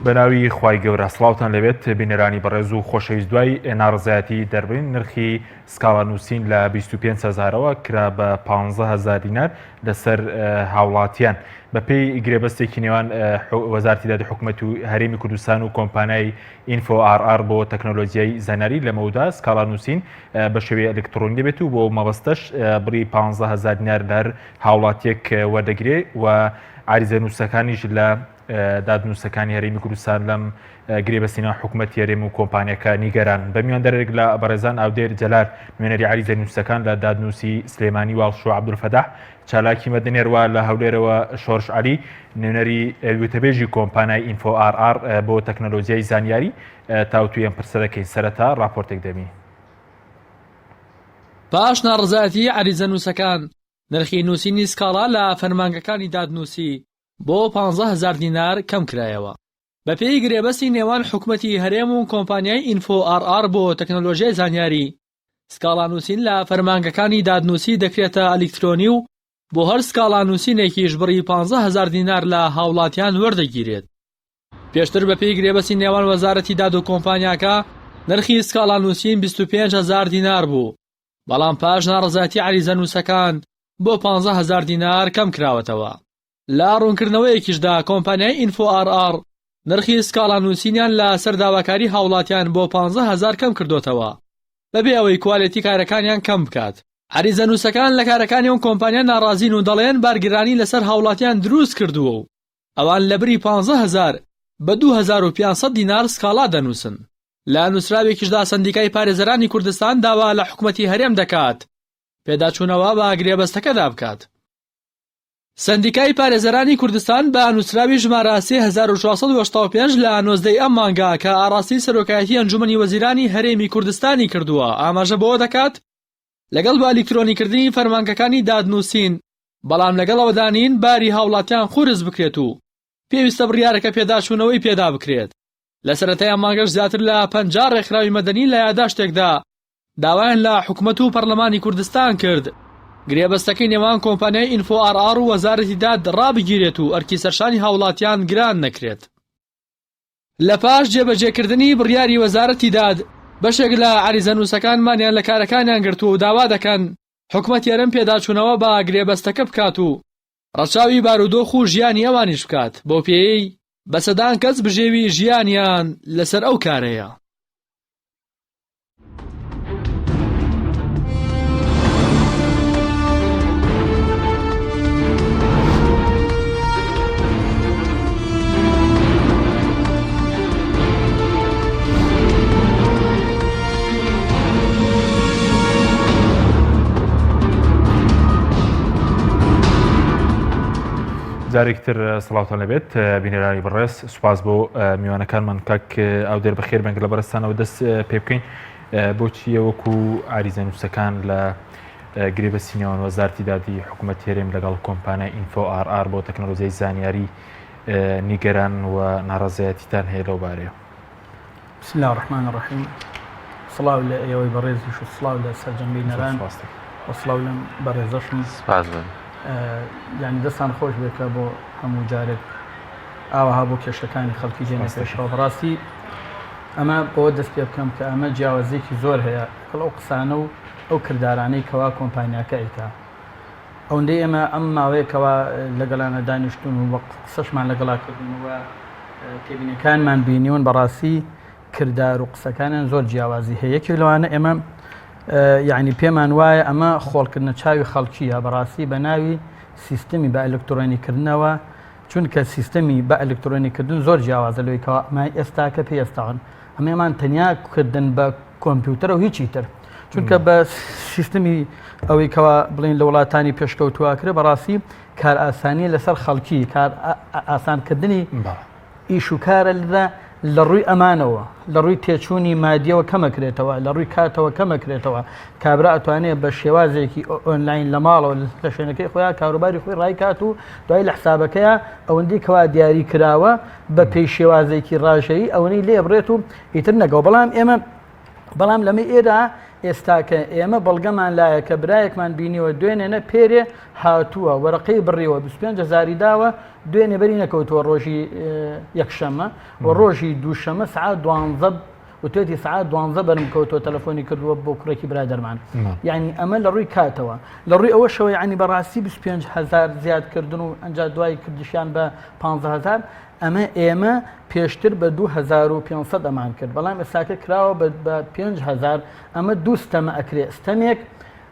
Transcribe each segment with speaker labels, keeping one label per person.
Speaker 1: بەناوی خوای گەورە سڵاوتان لێبێت بینەرانی بەڕێز و خۆشەویست دوای ناڕزایەتی دەربرین نرخی سکاڵا نووسین لە 25 هزارەوە کرا بە 15 هزار دینار لەسەر هاوڵاتیان بەپێی گرێبەستێکی نێوان وەزارتی دادی حکومەت و هەرێمی کوردستان و کۆمپانیای ئینفۆ ئار ئار بۆ تەکنۆلۆجیای زانیاری لەمەودا سکاڵا نووسین بە شێوەی ئەلکترۆنی دەبێت و بۆ مەبەستەش بڕی 15 هزار دینار لە هەر هاوڵاتیەک وەردەگرێ و عریزە نووسەکانیش لە دادنووسەکانی هەرێمی کوردستان لەم گرێبەستی ناو حکومەتی هەرێم و کۆمپانیەکە نیگەران بە میواندارێک لە بەڕێزان ئاودێر جەلال نوێنەری عریزە نووسەکان لە دادنووسی سلێمانی واڵشۆ عەبدولفەتاح چالاکی مەدەنی هەروا لە هەولێرەوە شۆرش عەلی نوێنەری وتەبێژی کۆمپانای ئینفۆ ئار ئار بۆ تەکنەلۆجیای زانیاری تاوتوێ ئەم پرسە دەکەین سەرەتا راپۆرتێک دەبین.
Speaker 2: پاش ناڕەزایەتیی عەریزەنووسەکان، نرخی نووسینی سکاڵا لە فەرمانگەکانی دادنووسی بۆ 15 هەزار دینار کەمکرایەوە. بەپێی گرێبەستی نێوان حکومەتی هەرێم و کۆمپانیای ئینفۆ ئاڕ ئاڕ بۆ تەکنەلۆژیای زانیاری، سکاڵانووسین لە فەرمانگەکانی دادنووسی دەکرێتە ئەلیکترۆنی و بۆ هەر سکاڵانووسینێکیش بڕی 15 هەزار دینار لە هاوڵاتیان وەردەگیرێت. پێشتر بەپێی گرێبەستی نێوان وەزارەتی داد و کۆمپانیاکە نرخی سکاڵانووسین 25 هەزار دینار بوو، بەڵام پاش ناڕەزایەتی عەریزەنووسەکان بۆ 15 هەزار دینار کەمکراوەتەوە. لە ڕوونکردنەوەیەکیشدا کۆمپانیای ئینفۆ ئاڕ ئاڕ نرخی سکاڵا نووسینیان لە سەر داواکاری هاوڵاتیان بۆ 15 هەزار کەم کردۆتەوە بەبێ ئەوەی کوالێتی کارەکانیان کەم بکات. عەریزەنووسەکان لە کارەکانی ئەو کۆمپانیا ناڕازین و دەڵێن بارگرانی لەسەر هاوڵاتیان دروست کردووە و ئەوان لەبری 15 هەزار بە 2500 دینار سکاڵا دەنووسن. لە نووسراوێکیشدا سەندیکای پارێزەرانی کوردستان داوا لە حکومەتی هەرێم دەکات پێداچوونەوە بە گرێبەستەکەدا بکات. سەندیکای پارێزەرانی کوردستان بە نووسراوی ژمارە 3485 لە 19 ی ئەم مانگە کە ئاڕاستەی سەرۆکایەتی ئەنجومەنی وەزیرانی هەرێمی کوردستانی کردووە ئاماژە بەوە دەکات لەگەڵ بە ئەلیکترۆنیکردنی فەرمانگەکانی دادنووسین بەڵام لەگەڵ ئەوەدا نین باری هاوڵاتیان قورس بکرێت و پێویستە بڕیارەکە پێداچوونەوەی پێدا بکرێت. لە سەرەتای ئەم مانگەش زیاتر لە 50 ڕێکخراوی مەدەنی لە یاداشتێکدا داوایان لە حکومەت و پەرلەمانی کوردستان کرد گرێبەستەکەی نێوان کۆمپانیای ئینفۆ ئاڕ ئاڕ و وەزارەتی داد ڕابگیرێت و ئەرکی سەرشانی هاوڵاتیان گران نەکرێت. لە پاش جێبەجێکردنی بڕیاری وەزارەتی داد، بەشێک لە عەریزەنووسەکان مانیان لە کارەکانیان گرتووە و داوا دەکەن حکومەتی هەرێم پێداچوونەوە بە گرێبەستەکە بکات و ڕەچاوی بارودۆخ و ژیانی ئەوانیش بکات، بەوپێیەی بە سەدان کەس بژێوی ژیانیان لەسەر ئەو کارەیە.
Speaker 1: جارێکتر سڵاوتان لەبێت بینەرانی بەڕێز سوپاس بۆ میوانەکانمان کاک ئاودێر بەخێر بێن لە بەرزتانەوە دەست پێ بکەین بۆچیە وەکو عریزەنووسەکان لە گرێبەستی نێوان وەزارتی دادی حکوومەت هەرێم لەگەڵ کۆمپانیای ئینفۆ ئار ئار بۆ تەکنەلۆژیای زانیاری نیگەران و ناڕەزایەتیتان هەیە لەو بارەیە
Speaker 3: بسم الله الرحمن الرحیم سڵاو لە ئێوەی بەڕێزیش و سڵاو لە سەرجەم بینەران و سڵاو لەم بەڕێزەشم
Speaker 4: سپاس بن
Speaker 3: یعنی دەستان خۆش بێت کە بۆ هەموو جارێک ئاوەها بۆ کێشەکانی خەڵکی دێنە پێشەوە. بەڕاستی ئەمە بەوە دەست پێ بکەم کە ئەمە جیاوازیەکی زۆر هەیە لەگەڵ ئەو قسانە و ئەو کردارانەی کەوا کۆمپانیاکە ئەیکا. ئەوەندەی ئێمە ئەم ماوەیە کەوا لەگەڵیانە دانیشتون و قسەشمان لەگەڵا کردون و تێبینەکانمان بینیون بەڕاستی کردار و قسەکانیان زۆر جیاوازی هەیە. یەکێک لەوانە ئێمە یعنی پێمان وایە ئەمە خۆڵکردنە چاوی خەڵکیە بەڕاستی بە ناوی سیستمی بە ئەلکترۆنی کردنەوە چونکە سیستەمی بە ئەلکترۆنی کردن زۆر جیاوازە لەوەی کەوا ئەمە ئێستاکە پێی ئێستاون ئەمەمان تەنیا کردن بە کۆمپیوتەرە و هیچی تر چونکە بە سیستمی ئەوەی کەوا بڵین لە وڵاتانی پێشکەوتواکرێ بەڕاستی کار ئاسانی لەسەر خەڵکی کار ئاسانکردنی ئیش و کارە لە لە ڕووی ئەمانەوە، لە ڕووی تێچوونی مادیەوە کەمەکرێتەوە، لە ڕووی کاتەوە کەمەکرێتەوە، کابرا ئەتوانێت بە شێوازێکی ئۆنلاین لە ماڵەوە لە شوێنەکەی خۆیان کاروباری خۆی ڕایکات و دوای لە حسابەکەیا ئەوەندەی کەوا دیاری کراوە بە پێی شێوازێکی ڕاژەیی ئەوەی لێ بڕێت و ئیتر نەگەوە بەڵام ئێمە بەڵام لەمە ئێرە. ئێستاکە ئێمە بەڵگەمان لایە کە برایەکمان بینیوە دوێنێ نە پێرێ هاتووە وەرەقەی بڕیوە 25 هەزاری داوە دوێنێ بەری نەکەوتووە ڕۆژی یەکشەممە و ڕۆژی دووشەمە سعات دوانزە وتێتی سعات دوانزە بەرم کەوتووە تەلەفۆنی کردووە بۆ کوڕێکی برادەرمان یعنی ئەمە لە ڕووی کاتەوە لە ڕووی ئەوەشەوە یعنی بەڕاستی 25 هزار زیادکردن و ئەنجا دوای کردیشیان بە 15 هزار ئەمە ئێمە پێشتر بە 2500 ئەمان کرد بەڵام ئێستاکە کراوە بە 5000 ئەمە دوو ستەمە ئەکرێ ستەمێک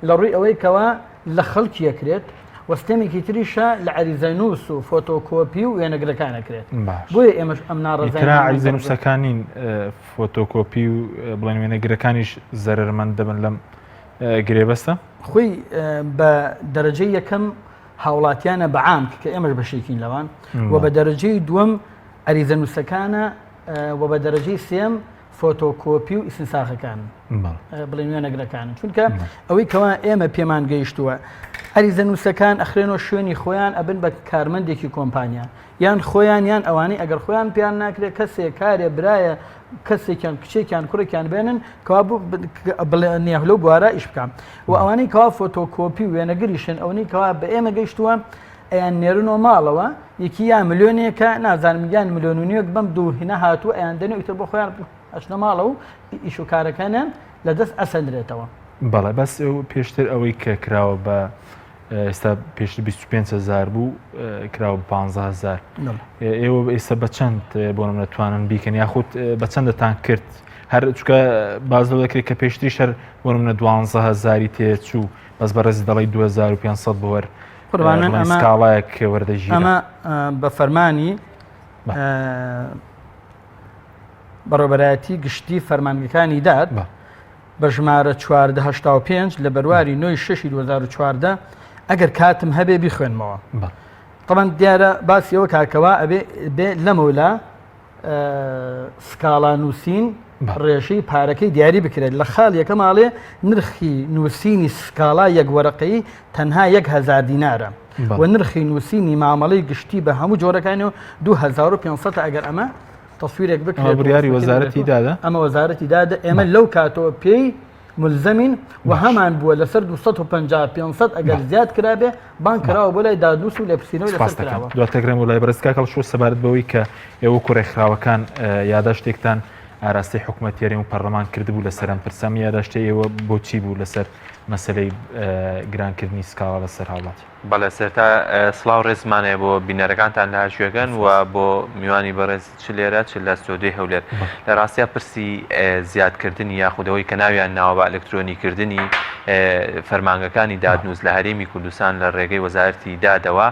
Speaker 3: لە ڕووی ئەوەی کەوا لە خەڵکی ئەکرێت و ستەمێکی تریشە لە عەریزەنووس و فۆتۆکۆپی و وێنەگرەکان ئەکرێت
Speaker 1: باش
Speaker 3: بۆیە ئێمەش ئەم
Speaker 1: ئیترا
Speaker 3: ناڕەزاییانەمان دەربڕی.
Speaker 1: عەریزەنووسەکان نین فۆتۆکۆپی و بڵێن وێنەگرەکانیش زەرەرمەند دەبن لەم گرێبەستە؟
Speaker 3: خۆی بە دەرەجەی یەکەم هاوڵاتیانە بە عام کە ئێمەش بەشێکین لەوان و بە دەرەجەی دووەم عەریزەنووسەکانە و بە دەرەجەی سێم فۆتۆکۆپی و ئیسنساخەکان بڵێن وێنەگرەکانن چونکە ئەوەی کەوا ئێمە پێمان گەیشتووە عەریزە نووسەکان ئەخرێنەوە شوێنی خۆیان ئەبن بە کارمەندێکی کۆمپانیا یان خۆیان یان ئەوانەی ئەگەر خۆیان پێیان ناکرێت کەسێک کارێ برایە کەسێکیان کچێکیان کوڕێکیان بێنن کەوا بڵێ لەو بوارە ئیش بکەم و ئەوانەی کەوا فۆتۆکۆپی و وێنەگریشن ئەوەی کەوا بە ئێمە گەیشتووە ئەیان نێرنەوە ماڵەوە یەکی یا ملیۆنێکە نازانم یان ملیۆن و نیوێک بەم دوو هینە هاتووە ئەیان دەنێ ئیتر بۆ خۆیان ئەچنە ماڵەوە و ئیش و کارەکانیان لە دەست ئەسەندرێتەوە.
Speaker 1: بەڵێ بەس پێشتر ئەوەی کە کراوە بە ئێستا پێشتر 25 هزار بوو کراوە بە 15 هزار ئێوە ئێستا بە چەند بۆ نمونە توانن بیکەن یاخود بە چەندتان کرد هەر چکە باز لەوە دەکرێت کە پێشتری شەر بۆ نمونە 12 هزاری تێچوو بەس بەڕێز دەڵی 2500 بۆ هەر
Speaker 3: قوربان من ئەمە
Speaker 1: سکاڵایەک وەردەگیرا.
Speaker 3: ئەمە بە فەرمانی بەڕێوەبەرایەتی گشتی فەرمانگەکانی داد بە ژمارە 1485 لە بەرواری نۆی شەشی 2014 ئەگەر کاتم هەبێ بیخوێنمەوە. طبعا دیارە باسی ئەوە کاکەوە ئەبێ بێ لەمەولا سکاڵا نووسین ڕێژەی پارەکەی دیاری بکرێت لە خاڵ یەکەم ئاڵێ نرخی نووسینی سکاڵا یەک وەرەقەی تەنها 1000 دینارە و نرخی نووسینی مامەڵەی گشتی بە هەموو جۆرەکانی و 2500 ئەگەر ئەمە تەسویرێک بکرێت
Speaker 1: بڕیاری وەزارەتی دادە
Speaker 3: ئەمە وەزارەتی دادە ئێمە لەو کاتەوە پێی ملزەمین و هەمان بووە لەسەر 250 500 ئەگەر زیاد کرابێ بانگ کراوە بۆ لای دادنووس و لێپرسینەوەی لەسەر کراوە.
Speaker 1: دواتر دەگەڕێمەوە لای بەڕێز کاک هەڵشۆ سەبارەت بەوەی کە ئێوە وەکو ڕێکخراوەکان یاداشتێکتان ئاراستەی حکومەتی هەرێم و پەرلەمان کردبوو لەسەر ئەم پرسە، ئەم یاداشتەی ئێوە بۆچی بوو لەسەر مەسەلەی گرانکردنی سکاڵا لەسەر هاوڵاتی؟
Speaker 4: بەڵێ سەرەتا سڵاو ڕێزمان هەیە بۆ بینەرەکانتان لە هەر کوێگەن و بۆ میوانی بەڕێز چ لێرە چ لە ستۆدیۆی هەولێر. لە ڕاستیا پرسی زیادکردنی یاخود ئەوەی کە ناویان ناوە بە ئەلکترۆنیکردنی فەرمانگەکانی دادنووس لە هەرێمی کوردستان لە ڕێگەی وەزارەتی دادەوە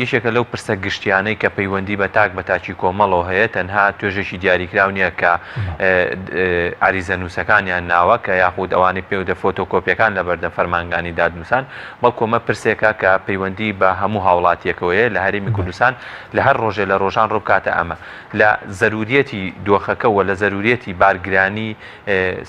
Speaker 4: یەکێکە لەو پرسە گشتیانەی کە پەیوەندی بە تاک بە تاکی کۆمەڵەوە هەیە تەنها توێژێکی دیاریکراو نییە کە عەریزەنووسەکانیان ناوە کە یاخود ئەوانەی پێودە فۆتۆکۆپیەکان لەبەردەم فەرمانگانی دادنووسان بەڵکو ئەمە پرسێکە کە پەیوەندی بە هەموو هاوڵاتیەکەوەیە لە هەرێمی کوردستان لە هەر ڕۆژێ لە ڕۆژان ڕووبکاتە ئەمە لە زەروریەتی دۆخەکە و لە زەروریەتی بارگرانی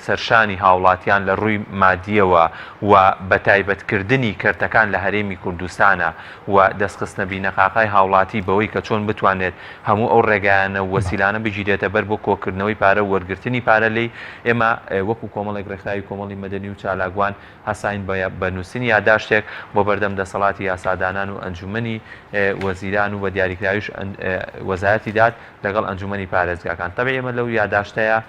Speaker 4: سەرشانی هاوڵاتیان لە ڕووی مادیەوە و بە تایبەت کردنی کەرتەکان لە هەرێمی کوردستانە و دەستخستنە بینەقاقای هاوڵاتی بەوەی کە چۆن بتوانێت هەموو ئەو ڕێگایانە و وەسیلانە بگیرێتە بەر بۆ کۆکردنەوەی پارە و وەرگرتنی پارە لێی ئێمە وەکو کۆمەڵێک ڕێکخراوی کۆمەڵی مەدەنی و چالاکوان هەستاین بە نووسینی یاداشتێک بۆ بەردەم دەسەڵاتی یاسادانان و ئەنجومەنی وەزیران و بە دیاریکراویش وەزارەتی داد لەگەڵ ئەنجومەنی پارێزگاکان. تەبعی ئێمە لەو یاداشتەیا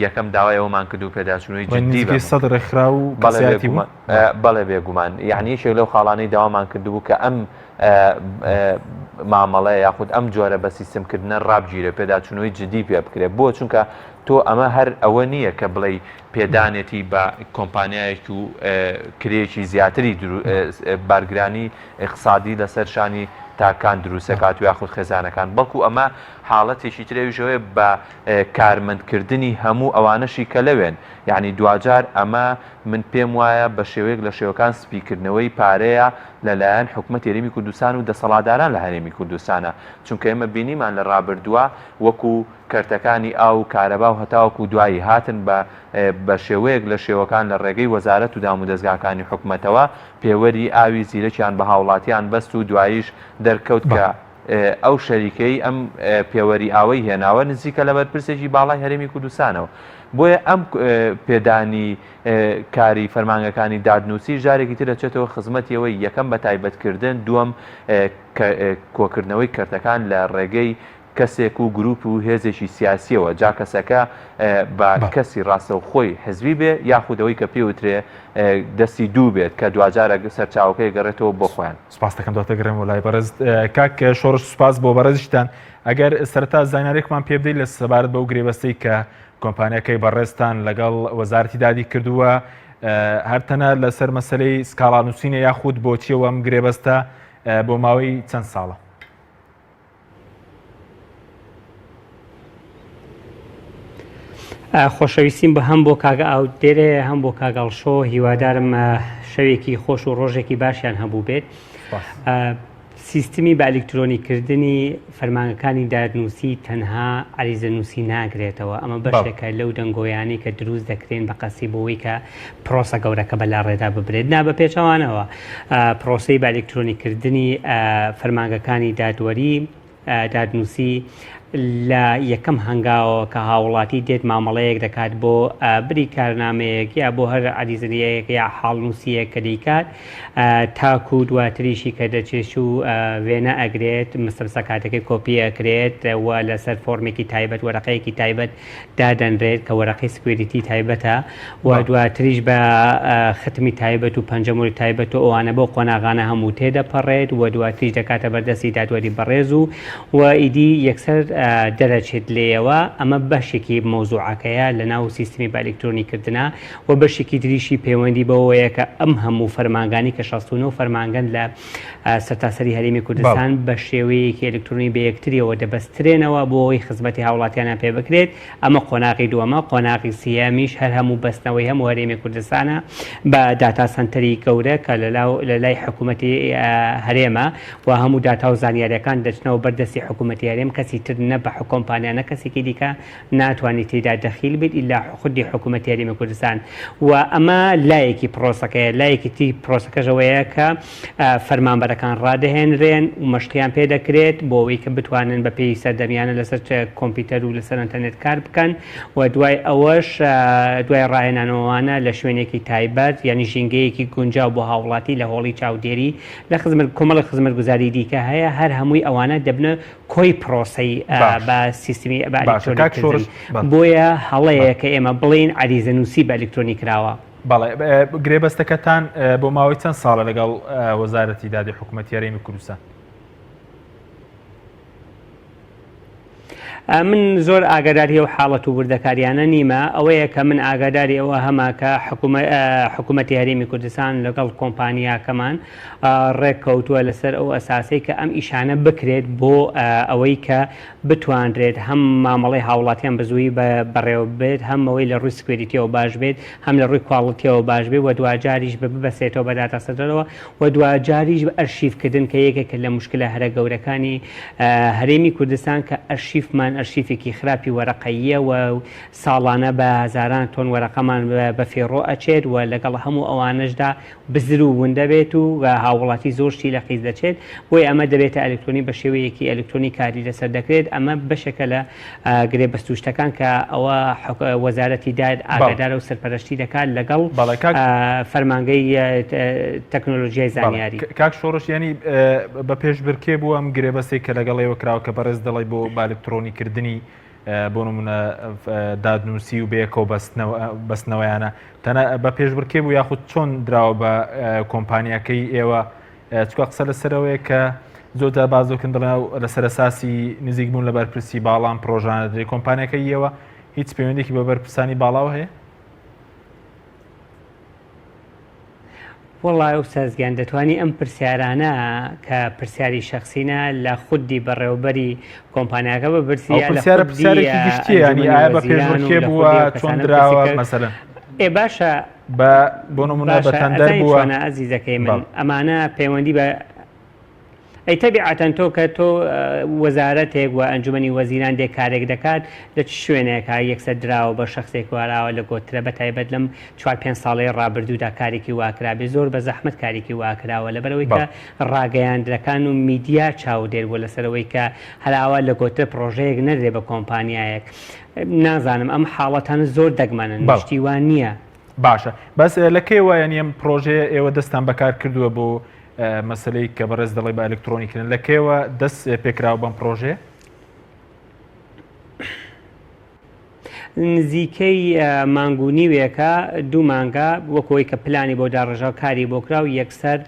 Speaker 4: یەکەم داوای ئەوەمان کرد و پێداچوونەوەی جدی
Speaker 1: نزیکەی سەد ڕێکخراو و کەسایەتی بوون؟
Speaker 4: بەڵێ بێگومان. یەعنی یەکێک لەو خاڵانەی داوامان کردبوو کە ئەم مامەڵەیە یاخود ئەم جۆرە بە سیستمکردنە ڕابگیرێ، پێداچوونەوەی جدی پێ بکرێ. بۆ؟ چونکە تۆ ئەمە هەر ئەوە نییە کە بڵێی پێدانێتی بە کۆمپانیایەک و کرێیەکی زیاتری بارگرانی ئیقتسادی لەسەر شانی تاکان دروستەکات و یاخود خێزانەکان بەڵکو ئەمە حاڵەتێکی تر ئەویش ئەوەیە بە کارمەندکردنی هەموو ئەوانەشی کە لەوێن یعنی دواجار ئەمە من پێم وایە بە شێوەیەک لە شێوەکان سپیکردنەوەی پارەیە لەلایەن حکومەتی هەرێمی کوردستان و دەسەڵاتداران لە هەرێمی کوردستانە چونکە ئێمە بینیمان لە ڕابردووە وەکو کەرتەکانی ئاو و کارەبا و هەتاوەکو دوایی هاتن بە بە شێوەیەک لە شێوەکان لە ڕێگەی وەزارەت و دامودەزگاکانی حکومەتەوە پێوەری ئاوی زیرەکیان بە هاوڵاتیان بەست و دواییش دەرکەوت کە. ئەو شەریکەی ئەم پێوەری ئاوەی هێناوە نزیکە لە بەرپرسێکی باڵای هەرێمی کوردستانەوە. بۆیە ئەم پێدانی کاری فەرمانگەکانی دادنووسی جارێکی تر دەچێتەوە خزمەتی ئەوەی یەکەم بە تایبەتکردن، دووەم کۆکردنەوەی کەرتەکان لە ڕێگەی کەسێک و گروپ و هێزێکی سیاسیەوە جا کەسەکە بە کەسی ڕاستەوخۆی حزبی بێ یاخود ئەوەی کە پێوترێ دەستی دوو بێت کە دواجارە سەرچاوەکەی گەڕێتەوە بۆ خۆیان.
Speaker 1: سپاس دەکەم دواتر گەڕێمەوە لای بەڕێز کاک شۆڕش سپاس بۆ بەڕێزیشتان ئەگەر سەرەتا زانیارێکمان پێ بدەیت لە سەبارەت بەو گرێبەستەی کە کۆمپانیاکەی بەڕێزتان لەگەڵ وەزارەتی دادی کردووە هەر تەنها لەسەر مەسلەی سکاڵانووسینە یاخود بۆچیەوە ئەم گرێبەستە بۆ ماوەی چەند ساڵە؟
Speaker 5: خۆشەویستیم بە هەم بۆ کاک ئاودێرێ هەم بۆ کاک ئەڵشۆ هیوادارم شەوێکی خۆش و ڕۆژێکی باشیان هەبوو بێت سیستمی بە ئەلیکترۆنی کردنی فەرمانگەکانی دادنووسی تەنها عەریزە نووسی ناگرێتەوە ئەمە بەشێکە لەو دەنگۆیانەی کە دروست دەکرێن بە قەسی بۆی کە پرۆسە گەورەکە بە لاڕێدا ببرێت نا بە پێچەوانەوە پرۆسەی بە ئەلیکترۆنی کردنی فەرمانگەکانی دادوەری دادنووسی لە یەکەم هەنگاوەوە کە هاوڵاتی دێت مامەڵەیەک دەکات بۆ بری کارنامەیەک یا بۆ هەر عەریزەیەک یا حاڵنووسیەک کە دەیکات تاکو دواتریشی کە دەچێت و وێنە ئەگرێت مستەمسەکاتەکەی کۆپی ئەکرێت و لەسەر فۆرمێکی تایبەت وەرەقەیەکی تایبەت دادەنرێت کە وەرەقەی security تایبەتە و دواتریش بە ختمی تایبەت و پەنجەمۆری تایبەت و ئەوانە بەو قۆناغانە هەموو تێدەپەڕێت و دواتریش دەکاتە بەردەستی دادوەری بەڕێز و و ئیدی یەکسەر دەرەچێت لێیەوە ئەمە بەشێکی مەوزوعەکەیە لەناو سیستمی بە ئەلیکترۆنی کردنا و بەشێکی تریشی پەیوەندی بەوەیە کە ئەم هەموو فەرمانگانی کە 69 فەرمانگەن لە سەرتاسەری هەرێمی کوردستان بە شێوەیەکی ئەلکترۆنی بە یەکتریەوە دەبەسترێنەوە بۆ ئەوەی خزمەتی هاوڵاتیانیان پێ بکرێت، ئەمە قۆناغی دووەمە، قۆناغی سێیەمیش هەر هەموو بەستنەوەی هەموو هەرێمی کوردستانە بە داتا سەنتەری گەورە کە لە لای حکوومەتی هەرێمە و هەموو داتا و زانیاریەکان دەچنەوە بەر دەستی حکوومەتی هەرێم کەسی تر نە بە کۆمپانیا نە کەسێکی دیکە ناتوانێت تێیدا دەخیل بێت ئیلا خودی حکوومەتی هەرێمی کوردستان و ئەمە لایەکی پرۆسەکەیە لایەکی تری پرۆسەکەش ئەوەیە کە فەرمانبەرەکان ڕادەهێنرێن و مەشقیان پێ دەکرێت بۆ ئەوەی کە بتوانن بە پێی سەردەمیانە لەسەر کۆمپیوتەر و لەسەر ئەنتەرنێت کار بکەن و دوای ئەوەش دوای ڕاهێنانەوەوانە لە شوێنێکی تایبەت یعنی ژینگەیەکی گونجاو بۆ هاوڵاتی لە هۆڵی چاودێری لە خزمەت کۆمەڵی خزمەتگوزاری دیکە هەیە هەر هەمووی ئەوانە دەبنە کۆی پرۆسەی بە سیستمی بە ئەلیکترۆنی کردن بۆیە هەڵەیە کە ئێمە بڵێین عەریزەنووسی بە ئەلیکترۆنی کراوە.
Speaker 1: بەڵێ گرێبەستەکەتان بۆ ماوەی چەند ساڵە لەگەڵ وەزارەتی دادی حکوومەتی هەرێمی کوردستان؟
Speaker 5: من زۆر ئاگاداری ئەو حاڵەت و وردەکاریانە نیمە ئەوەیە کە من ئاگاداری ئەوە هەمە کە حکوومەتی هەرێمی کوردستان لەگەڵ کۆمپانیاکەمان ڕێککەوتووە لەسەر ئەو ئەساسەی کە ئەم ئیشانە بکرێت بۆ ئەوەی کە بتوانرێت هەم مامەڵەی هاوڵاتیان بە زوویی بەڕێوەببرێت، هەم ئەوەی لە ڕووی security یەوە باش بێت، هەم لە ڕووی quality یەوە باش بێت و دواجاریش ببەسترێتەوە بە داتا سەنتەرەوە و دواجاریش بە ئەرشیفکردن کە یەکێکە لە موشکلە هەرە گەورەکانی هەرێمی کوردستان کە ئەرشیفمان ئەرشیفێکی خراپی وەرەقەییە و ساڵانە بە هەزاران تۆن وەرەقەمان بەفیڕۆ ئەچێت و لەگەڵ هەموو ئەوانەشدا بزر و ون دەبێت و هاووڵاتی زۆر شتی لە قیز دەچێت، بۆیە ئەمە دەبێتە ئەلکترۆنی بە شێوەیەکی ئەلکترۆنی کاری لەسەر دەکرێت، ئەمە بەشێکە لە گرێبەست و شتەکان کە ئەوە وەزارەتی داد ئاگادارە و سەرپەرشتی دەکات لەگەڵ فەرمانگەی تەکنۆلۆژیای زانیاری.
Speaker 1: کاک شۆڕش یانی بە پێشبرکێ بوو ئەم گرێبەستەی کە لەگەڵ ئێوە کراوە کە بەڕێز دەڵێی بۆ بە ئەلکترۆنی کردنی بۆ نمونە دادنووسی و بەیەکەوە بەستنەوەیانە تەنە بە پێشبڕکێ بوو یاخود چۆن دراوە بە کۆمپانیاکەی ئێوە چکە قسە لەسەرەوەیە کە زۆر جار بازۆکن دەڵێن لەسەر ئەساسی نزیک بوون لە بەرپرسی باڵام پرۆژانە درێ کۆمپانیاکەی ئێوە هیچ پەیوەندێکی بە بەرپرسانی باڵاوە هەیە؟
Speaker 5: وەڵا ئوستاز گیان دەتوانی ئەم پرسیارانە کە پرسیاری شەخسینە لە خودی بەڕێوەبەری کۆمپانیاکە بپرسی
Speaker 1: ئەو
Speaker 5: یا لە
Speaker 1: پرسیارە
Speaker 5: خودی
Speaker 1: پرسیارێکی گشتیە یانی
Speaker 5: ئەنجومەنی
Speaker 1: ئایا بە
Speaker 5: وەزیران و
Speaker 1: پێشبڕکێ
Speaker 5: لە
Speaker 1: بووە
Speaker 5: خودی ئەو
Speaker 1: چۆن
Speaker 5: کەسانە بپرسی
Speaker 1: دراوە
Speaker 5: کە
Speaker 1: مەسەلەن
Speaker 5: ئێ باشە
Speaker 1: بە بۆ نمونە بە
Speaker 5: باشە
Speaker 1: تەندەر
Speaker 5: ئەزانی
Speaker 1: بووە
Speaker 5: چۆنە ئەزیزەکەی من
Speaker 1: بەڵێ
Speaker 5: ئەمانە پەیوەندی بە. ئەی تەبیعەتەن تۆ کە تۆ وەزارەتێک و ئەنجومەنی وەزیران دێ کارێک دەکات لە چ شوێنێکا یەکسەر دراوە بە شەخسێک واراوە لە گۆترە بە تایبەت لەم چوار پێنج ساڵەی ڕابردوودا کارێکی وا کرابێ زۆر بە زەحمەت کارێکی وا کراوە لەبەرئەوەی کە
Speaker 1: بەڵێ.
Speaker 5: ڕاگەیاندنەکان و میدیا چاودێر بووە لەسەرئەوەی کە هەر ئاوا لە گۆترە پڕۆژەیەک نەدرێ بە کۆمپانیایەک نازانم ئەم حاڵەتانە زۆر دەگمەنن
Speaker 1: بەڵێ.
Speaker 5: شتی وا نییە.
Speaker 1: باشە بەس لە کەیەوە یانی ئەم پڕۆژەیە ئێوە دەستان بەکار کردووە بۆ مەسەلەی کە بەڕێز دەڵێ بە ئەلکترۆنی کردن لە کەیەوە دەست پێکراوە بەم پڕۆژەیە؟
Speaker 5: نزیکەی مانگ و نیوێکە دوو مانگە وەکۆی کە پلانی بۆ داڕێژاو کاری بۆ کرا و یەکسەر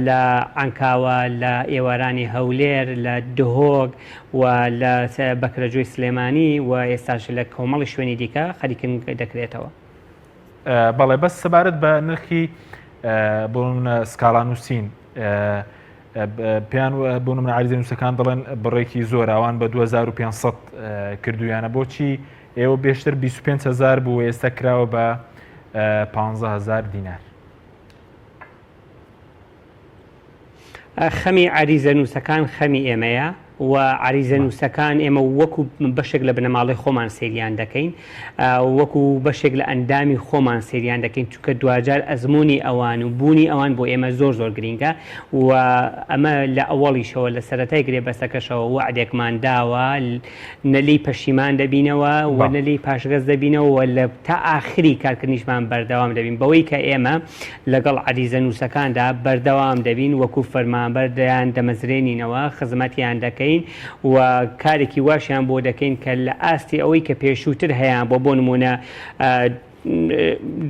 Speaker 5: لە عەنکاوە لە ئێوارانی هەولێر لە دهۆک و لە بەکرەجۆی سلێمانی و ئێستاش لە کۆمەڵی شوێنی دیکە خەریکن دەکرێتەوە.
Speaker 1: بەڵێ بەس سەبارەت بە نرخی بۆ نمونە سکاڵا نووسین پێیان بۆ نمونە عریزە نووسەکان دەڵێن بڕێکی زۆر ئەوان بە 2500 کردویانە بۆچی ئێوە بێشتر 25000 بوو ئێستا کراوە بە 15000 دینار.
Speaker 5: خەمی عەریزەنووسەکان خەمی ئێمەیە و عەریزەنووسەکان ئێمە وەکو بەشێک لە بنەماڵەی خۆمان سەیریان دەکەین وەکو بەشێک لە ئەندامی خۆمان سەیریان دەکەین چونکە دواجار ئەزموونی ئەوان و بوونی ئەوان بۆ ئێمە زۆر زۆر گرینگە و ئەمە لە ئەوەڵیشەوە لە سەرەتای گرێبەستەکەشەوە وەعدێکمان داوە نە لێی پەشیمان دەبینەوە و نە لێی پاشگەز دەبینەوە و لە تا ئاخری کارکردنیشمان بەردەوام دەبین بەوەی کە ئێمە لەگەڵ عەریزەنووسەکاندا بەردەوام دەبین، وەکو فەرمانبەر دەیان دەمەزرێنینەوە، خزمەتیان دەکەین و کارێکی واشیان بۆ دەکەین کە لە ئاستی ئەوەی کە پێشووتر هەیانبووە، بۆ نموونە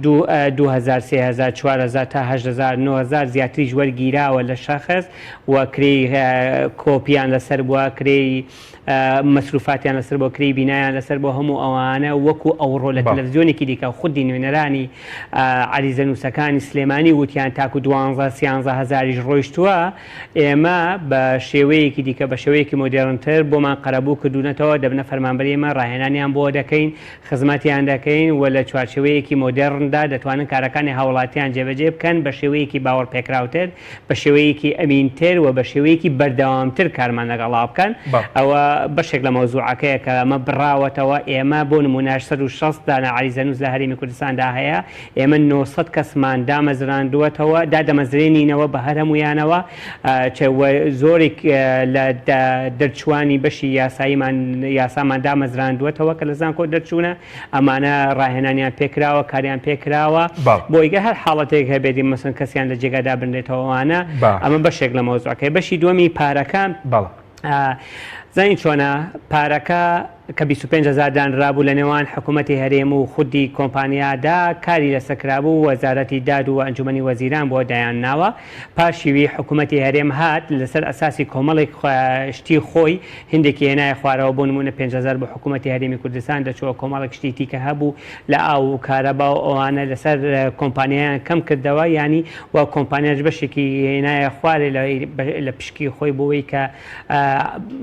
Speaker 5: 2000، 3000، 4000 تا 8000، 9000 زیاتریش وەرگیراوە لە شەخس و کرێی کۆپیان لەسەر بووە، کرێی مەسروفاتیان لەسەر بۆ کرێی بینایان لەسەر بۆ هەموو ئەوانە وەکو ئەوڕۆ لە تەلەفزیۆنێکی دیکە خودی نوێنەرانی عەریزەنووسەکانی سلێمانی وتیان تاکو دوانزە سیانزە هەزاریش ڕۆیشتووە ئێمە بە شێوەیەکی دیکە بە شێوەیەکی مۆدێرنتر بۆمان قەرەبوو کردوونەتەوە دەبنە فەرمانبەری ئێمە ڕاهێنانیان بۆ دەکەین خزمەتیان دەکەین و لە چوارچێوەیەکی مۆدێرندا دەتوانن کارەکانی هاوڵاتیان جێبەجێ بکەن بە شێوەیەکی باوەڕپێکراوتر بە شێوەیەکی ئەمینتر و بە شێوەیەکی بەردەوامتر کارمان لەگەڵا بکەن ئەوە بەشێک لە مەوزوعەکەیە کە ئەمە بڕاوەتەوە ئێمە بۆ نموونە 860 دانە عەریزەنووس لە هەرێمی کوردستاندا هەیە ئێمە 900 کەسمان دامەزراندووەتەوە دادەمەزرێنینەوە بە هەر هەموویانەوە زۆرێک لە دەرچوانی بەشی یاساییمان یاسامان دامەزراندووەتەوە کە لە زانکۆ دەرچوونە ئەمانە ڕاهێنانیان پێکراوە کاریان پێکراوە بۆ ئەگەر هەر حاڵەتێک هەبێت مەسەن کەسیان لە جێگا دابنرێتەوە ئەوانە ئەمە بەشێک لە مەوزوعەکەی بەشی دووەمی پارەکە زانی چۆنە پارەکە کە 25 هزار دانرابوو لە نێوان حکوومەتی هەرێم و خودی کۆمپانیادا کاری لەسەر کرابوو وەزارەتی داد و ئەنجومەنی وەزیران بۆ دایان ناوە پاشیوی حکوومەتی هەرێم هات لەسەر ئەساسی کۆمەڵێک شتی خۆی هندێکی هێنایە خوارەوە بۆ نموونە 5000 بۆ حکوومەتی هەرێمی کوردستان دەچووە کۆمەڵێک شتی تیکە هەبوو لە ئاو و کارەبا و ئەوانە لەسەر کۆمپانیایان کەم کردەوە یانی و کۆمپانیاش بەشێکی هێنایە خوارێ لە پشکی خۆی بۆی کە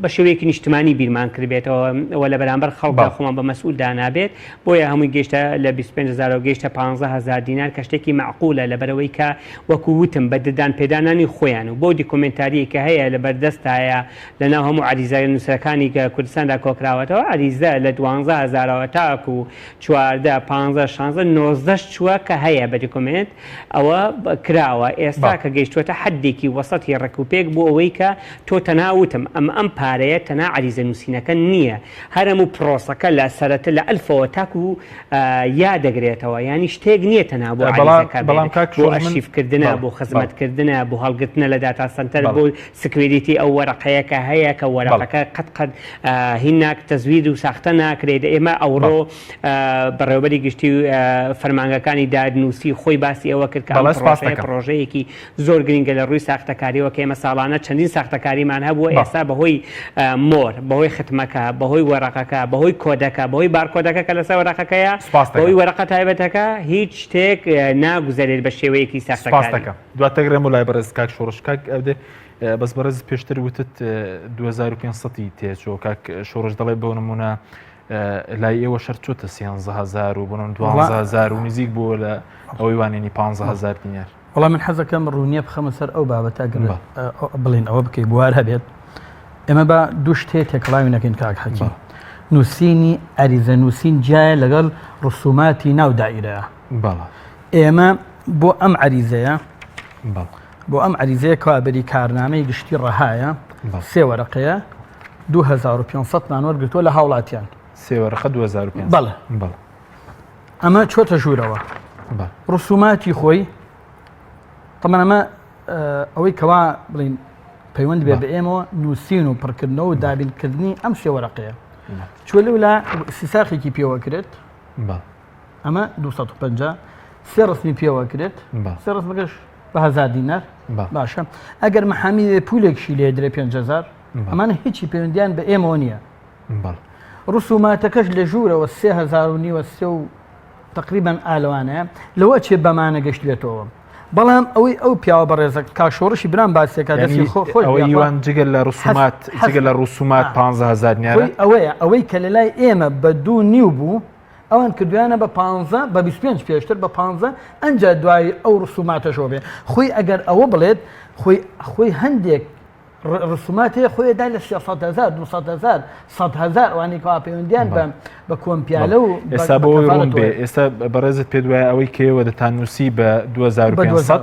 Speaker 5: بە شێوەیەکی نیشتمانی بیرمان کردبێتەوە و لە بەرامبەر خەڵکدا خۆمان بە مەسئول دانابێت بۆیە هەمووی گەیشتە لە 25000 گەیشتە 15000 دینار کە شتێکی مەعقولە لەبەرئەوەی کە وەکو وتم بە ددان پێدانانی خۆیان و بەو دیکۆمێنتاریەی کە هەیە لە بەردەستایە لە ناو هەموو عەریزە نووسەکانی کە کوردستاندا کۆکراوەتەوە عەریزە لە دوانزە هەزارەوە تاکو چواردە پانزە شانزە نۆزدەش چووە کە هەیە بە دیکۆمێنت ئەوە کراوە ئێستا کە گەیشتووەتە حەدێکی وەسەتی ڕێکوپێک بۆ ئەوەی کە تۆ تەنها وتم ئەم ئەم پارەیە تەنها عەریزە نووسینەکە نییە هەر هەموو پرۆسەکە لە سەرەتا لە ئەلفەوە تاکو یا دەگرێتەوە یانی شتێک نییە تەنها بۆ عەریزەکە بێت بۆ ئەرشیفکردنە بۆ خزمەتکردنە بۆ هەڵگرتنە لە data center بۆ security ئەو وەرەقەیە کە هەیە کە وەرەقەکە قەت قەت هین ناک تەزویر و ساختە ناکرێت ئێمە ئەوڕۆ بەڕێوەبەری گشتی فەرمانگەکانی دادنووسی خۆی باسی ئەوە کرد کە ئەم پڕۆژەیە پڕۆژەیەکی زۆر گرنگە لە ڕووی ساختەکاریەوە کە ئێمە ساڵانە چەندین ساختەکاریمان هەبووە ئێستا بەهۆی مۆر بەهۆی ختمەکە بەهۆی وەرەقەکە بەهۆی کۆدەکە بەهۆی بارکۆدەکە کە لەسەر وەرەقەکەیە بەهۆی وەرەقە تایبەتەکە هیچ شتێک ناگوزەرێت بە شێوەیەکی ساختەکاری.
Speaker 1: دواتر گەڕێمەوە لای بەڕێز کاک شۆڕش کاک ئەودێ بەس بەڕێز پێشتر وتت 2500 تێچوو کاک شۆڕش دەڵێ بۆ نمونە لای ئێوە شەر چۆتە 13هزار و بۆ 12000 و نزیک بووە لە ئەوەی وانێنی 15000 دینار.
Speaker 3: وەڵا من حەزەکەم ڕوونیە بخەمە سەر ئەو بابەتە گەر بڵێن ئەوە بکەی بوار هەبێت ئێمە با دوو شتێ تێکەڵاوی نەکەین کاک حەکیم نووسینی ئەریزە نووسین جیایە لەگەڵ ڕسوماتی ناو دائیرەیە ئێمە بۆ ئەم عریزەیە بۆ ئەم عریزەیە کوا بەری کارنامەی گشتی ڕەهایە سێ وەرەقەیە 2500 مان وەرگتووە لە هاوڵاتیان
Speaker 1: سێ وەرەقە 2500
Speaker 3: بەڵێ بەڵێ ئەمە چۆتە ژوورەوە ڕسوماتی خۆی تەمان ئەمە ئەوەی کەوا بڵین پەیوەند بێ بە ئێمەوە نووسین و پڕکردنەوە و دابینکردنی ئەم سێ وەرەقەیە چوە لەولا سیساخێکی پێوە کرێت ئەمە 250 سێ ڕسمی پێوە کرێت سێ ڕسمەکەش بە هزار دینار باشە ئەگەر محامی پولێکشی لێ درێ 5000 ئەمانە هیچی پەیوەندیان بە ئێمەوە نییە
Speaker 1: بەڵێ.
Speaker 3: ڕسوماتەکەش لە ژوورەوە 3000 و نیوە سێ و تقریبا ئالوانەیە لەوە ئەچێ بەمانە گەشتبێتەوە بەڵام ئەوەی ئەو پیاوە بەڕێزە کا شۆڕشی برام باسێکە دەستی خۆ خۆش
Speaker 1: ئەوەی یوان جگە لە ڕسومات جگە لە ڕسومات 15000 دینارە
Speaker 3: ئەوەیە ئەوەی کە لە لای ئێمە بە دوو نیو بوو ئەوان کردویانە بە پانزە بە 25 پێشتر بە پانزە ئەنجا دوای ئەو ڕسوماتەشەوە بێ خۆی ئەگەر ئەوە بڵێت خۆی خۆی هەندێک ڕسومات هەیە خۆی دا لە 300 هەزار 200 هەزار 100 هەزار ئەوانەی کەوا پەیوەندیان بە بە کۆمپیالە و
Speaker 1: ئێستا بۆ ڕوون بێ ئێستا بەڕێزت پێ دوایە ئەوەی کێوە دەتان نووسی بە 2500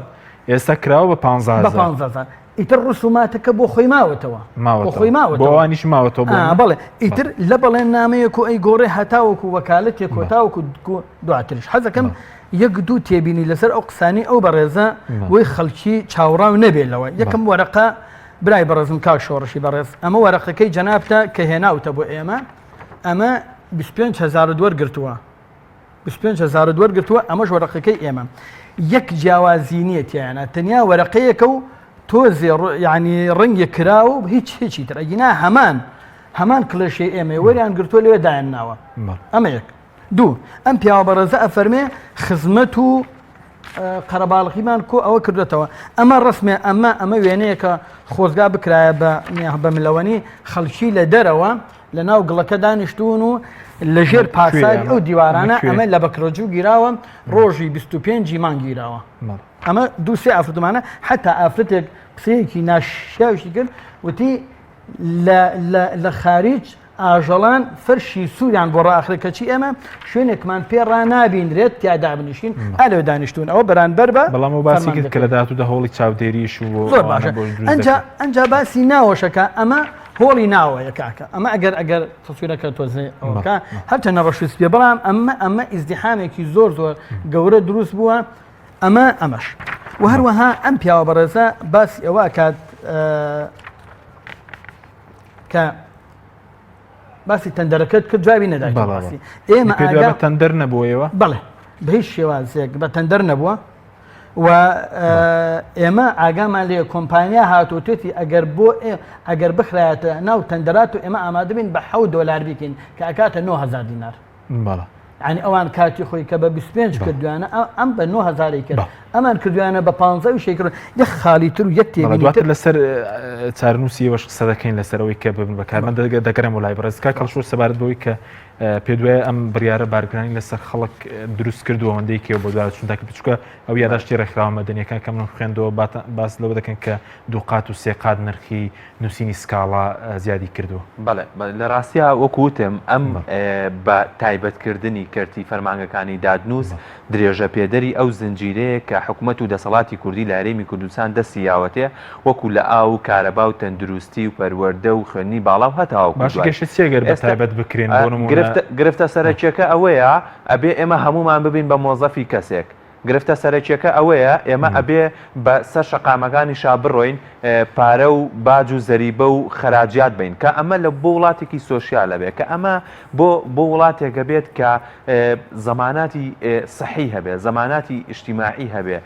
Speaker 1: ئێستا کراوە بە
Speaker 3: 15000 ئیتر ڕسوماتەکە بۆ خۆی ماوەتەوە
Speaker 1: ماوە خۆی ماوە بۆوانیش ماوەتەوە
Speaker 3: بڵێ ئیتر لە بەڵێن نامەیەک و ئەی گۆڕێ هەتاوەکو وەکالەتێک کۆتاوەکو دواترش حەزەکەم یەک دوو تێبینی لەسەر ئەو قسانەی ئەو بەڕێزە وەی خەڵکی چاوڕاو نەبێت لەوە یەکەم وەرەقە برای بەڕێزم کاک شۆڕشی بەڕێز ئەمە وەرەقەکەی جەنابتە کە هێناوتە بۆ ئێمە ئەمە 25 هزارت وەرگرتووە 25 هزارت وەرگرتووە ئەمەش وەرەقەکەی ئێمە یەک جیاوازی نییە تیانە تەنیا وەرەقەیەکە و تۆزێ ینی ڕەنگێک کرا و هیچ هیچی تر ئەگینا هەمان هەمان کڵێشەی ئێمە وەریان گرتووە لەوێ دایان ناوە ئەمە یەک دوو، ئەم پیاوە بەڕێزە ئەفەرمێ خزمەت و قەرەباڵغیمان کۆ ئەوە کردوێتەوە ئەمە ڕسمێ ئەمە ئەمە وێنەیەکە خۆزگا بکرایە بە بە ملەوەنی خەڵکی لە دەرەوە لە ناو گڵەکە دانیشتون و لە ژێر پاساری ئەو دیوارانە ئەمە لە بەکرەجوو گیراوە ڕۆژی 25 مانگ گیراوە ئەمە دوو سێ ئافرەتمانە حتا ئافرەتێک قسەیەکی ناشیاویشی کرد وتی لە خارج ئاژەڵان فەرشی سووریان بۆ ڕاخرێت کەچی ئێمە شوێنێکمان پێ ڕنابینرێت تیا دابنیشین ئا لەوێ دانیشتون ئەوە بەرانبەر بە
Speaker 1: بەڵام ئەو باسی کرد کە لە داهاتوودا هۆڵی چاودێریش و
Speaker 3: زۆر باشە ئەنجا ئەنجا باسی ناوەشەکە ئەمە هۆڵی ناوەیە کاکە ئەمە ئەگەر ئەگەر تەسویرەکە تۆزێ ئەوەکە هەرچەندە ڕەش و سپیە بەڵام ئەمە ئەمە ئیزدیحامێکی زۆر زۆر گەورە دروست بووە ئەمە ئەمەش و هەروەها ئەم پیاوە بەڕێزە باسی ئەوە کات کە باسی تەندەرەکەت کرد جوابی نەدای
Speaker 1: ئێمە بە تەندەر نەبووەوە
Speaker 3: بەڵێ بە هیچ شێوازێک بە تەندەر نەبووە و ئێمە ئاگامان لێ کۆمپانیا هاتوتێتی ئەگەر بۆ ئەگەر بخرایەتە ناو تەندەرات و ئێمە ئامادەبین بە حە دۆلار بیکەین کە ئەکاتە 9000 دینار
Speaker 1: بەڵێ.
Speaker 3: یانی ئەوان کاتی خۆی کە بە 25 کردویانە ئەم بە 9000 کرد ئەمان کردویانە بە 15 شەی کرد یەک خاڵی تر و یەک
Speaker 1: تێبینی دواتر لەسەر چارنووسی ئێوەش قسە دەکەین لەسەر ئەوەی کە ببن بە کارمەند دەگەرم وڵای بەڕێز کاک هەڵشۆ سەبارەت بەوەی کە پێ دوایە ئەم بڕیارە بارگرانی لەسەر خەڵک دروست کردو ئەوەندەی کێ بۆ دوای چون تاکە بچووکە ئەو یاداشتی ڕێکخراوە مەدەنیەکان کە منم خوێندەوە باس لەوە دەکەن کە دوو قات و سێ قات نرخی نووسینی سکاڵا زیادی کردووە.
Speaker 4: بەڵێ لە ڕاستیا وەکو وتم ئەم بە تایبەت کردنی کەرتی فەرمانگەکانی دادنووس درێژە پێدەری ئەو زنجیرەیە کە حکومەت و دەسەڵاتی کوردی لە هەرێمی کوردستان دەستی یاوەتێ وەکو لە ئاو و کارەبا و تەندروستی و پەروەردە و خوێندنی باڵا و هەتاوەکو
Speaker 1: باشە
Speaker 4: دوایی.
Speaker 1: کێشە چیە گەر بە
Speaker 4: ئێستا
Speaker 1: تایبەت بکرێن بۆ نموونە؟
Speaker 4: گرفتە گرفتە سەرەکیەکە ئەوەیە ئەبێ ئێمە هەموومان ببین بە مۆزەفی کەسێک گرفتە سەرەکیەکە ئەوەیە ئێمە ئەبێ بە سەر شەقامەکانیشا بڕۆین پارە و باج و زەریبە و خەراجیات بەین کە ئەمە لە بۆ وڵاتێکی سۆشیال ئەبێ کە ئەمە بۆ بۆ وڵاتێک ئەبێت کە زەماناتی سحی هەبێ زەماناتی ئیجتیماعی هەبێ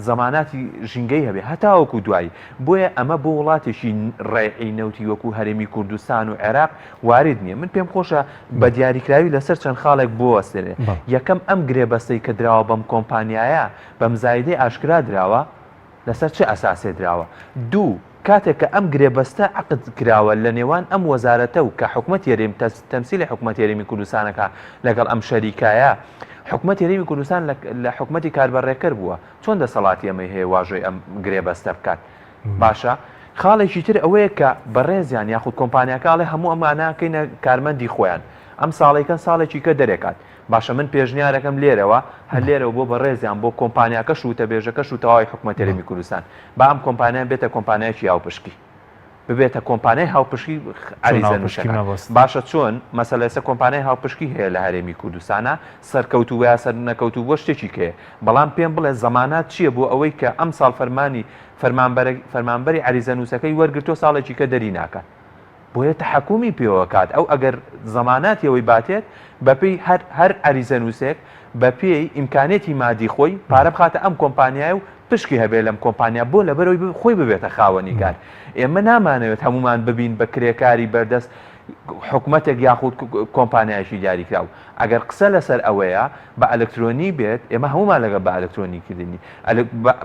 Speaker 4: زەماناتی ژینگەی هەبێ هەتاوەکو دوایی بۆیە ئەمە بۆ وڵاتێکی ڕێعی نەوتی وەکو هەرێمی کوردستان و عێراق وارد نییە من پێم خۆشە بە دیاریکراوی لەسەر چەند خاڵێک بوەستێنێ یەکەم ئەم گرێبەستەی کە دراوە بەم کۆمپانیایە بە مزایدەی ئاشکرا دراوە لەسەر چ ئەساسێ دراوە دوو. کاتێک کە ئەم گرێبەستە عەقد کراوە لە نێوان ئەم وەزارەتە و کە حکومەتی هەرێم تەمسیلی حکومەتی هەرێمی کوردستانەکە لەگەڵ ئەم شەریکایە، حکومەتی هەرێمی کوردستان لە حکومەتی کاربەڕێکەر بووە، چۆن دەسەڵاتی ئەمەی هەیە واژۆی ئەم گرێبەستە بکات؟ باشە خاڵێکی تر ئەوەیە کە بەڕێزیان یاخود کۆمپانیاکە ئەڵێ هەموو ئەمانە کەینە کارمەندی خۆیان ئەم ساڵێکە ساڵێکی کە دەرێکات باشە من پێشنیارەکەم لێرەوە هەر لێرەوە بۆ بەڕێزیان بۆ کۆمپانیاکەش و وتەبێژەکەش و تەواوی حکومەتی هەرێمی کوردستان با ئەم کۆمپانیا بێتە کۆمپانیایەکی هاوپشکی ببێتە کۆمپانیای هاوپشکی عەریزە نووسەکان باشە چۆن مەسەلە ئێستا کۆمپانیای هاوپشکی هەیە لە هەرێمی کوردستانە سەرکەوتوو یا سەر نەکەوتوو بووە شتێکی کەیە بەڵام پێم بڵێ زەمانات چییە بۆ ئەوەی کە ئەم ساڵ فەرمانی فەرمانبەر فەرمانبەری عەریزە نووسەکەی وەرگرتووە ساڵێکی کە دەری ناکات بۆیە تەحەکومی پێوە کات ئەو ئەگەر زەماناتی ئەوەی باتێت بەپێی هەر هەر عەریزەنووسێک بەپێی ئیمکانیەتی مادی خۆی پارە بخاتە ئەم کۆمپانیایە و پشکی هەبێت لەم کۆمپانیا بۆ لەبەرەوەی خۆی ببێتە خاوەنی کار ئێمە نامانەوێت هەمومان ببین بە کرێکاری بەردەست حکومەتێک یاخود کۆمپانیایەکی دیاریکراو ئەگەر قسە لەسەر ئەوەیە بە ئەلکترۆنی بێت ئێمە هەمومان لەگەڵ بە ئەلکترۆنی کردنی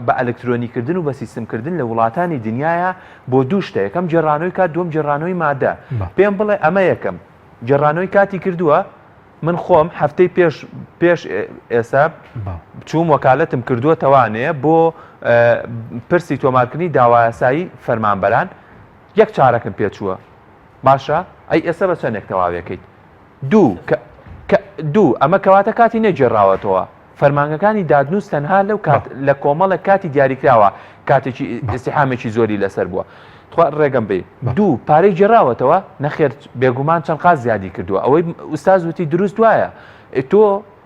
Speaker 4: بە ئەلکترۆنی کردن و بە سیستم کردن لە وڵاتانی دنیاە بۆ دوو شتە یەکەم گێڕانەوەی کات دووەم گێڕانەوەی مادە پێم بڵێ ئەمە یەکەم گێڕانەوەی کاتی کردووە من خۆم هەفتەی پێش پێش ئێستا چوم وەکالەتم کردووە تەوانێ بۆ پرسی تۆمارکردنی داوایاسایی فەرمانبەران یەک چارەکم پێچووە باشە ئەی ئێستا بە چەندێک تەواوێکەیت دوو دوو ئەمە کەواتە کاتی نەگێڕاوەتەوە فەرمانگەکانی دادنووس تەنها لەو کات لە کۆمەڵێک کاتی دیاریکراوە کاتێکی ئیزدیحامێکی زۆری لەسەر بووە. تخوا ڕێگەم بەی. دوو، پارەی گێڕاوەتەوە؟ نەخێر بێگومان چەند قات زیادی کردووە. ئەوەی ئوستاز وتی دروست وایە. تۆ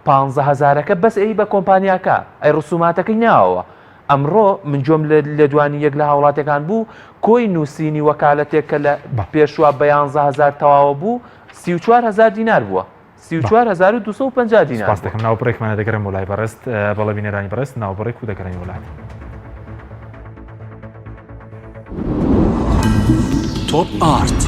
Speaker 4: پانزە هەزارەکە بەس ئەی بە کۆمپانیاکە، ئەی ڕسوماتەکەی ناوەوە. ئەمڕۆ من گوێم لە لێدوانی یەک لە هاوڵاتیەکان بوو، کۆی نووسینی وەکالەتێک کە لە پێشوە بە یانزە هەزار تەواوە بوو، 34000 دینار بووە. 34250 دینار
Speaker 1: سپاس دەکەم ناو بڕێکمانە دەگەڕێم بۆ لای بەڕێزت بەڵێ بینەرانی بەڕێز ناو بڕێک و دەگەڕێین بۆ لات.
Speaker 6: تۆپ ئارت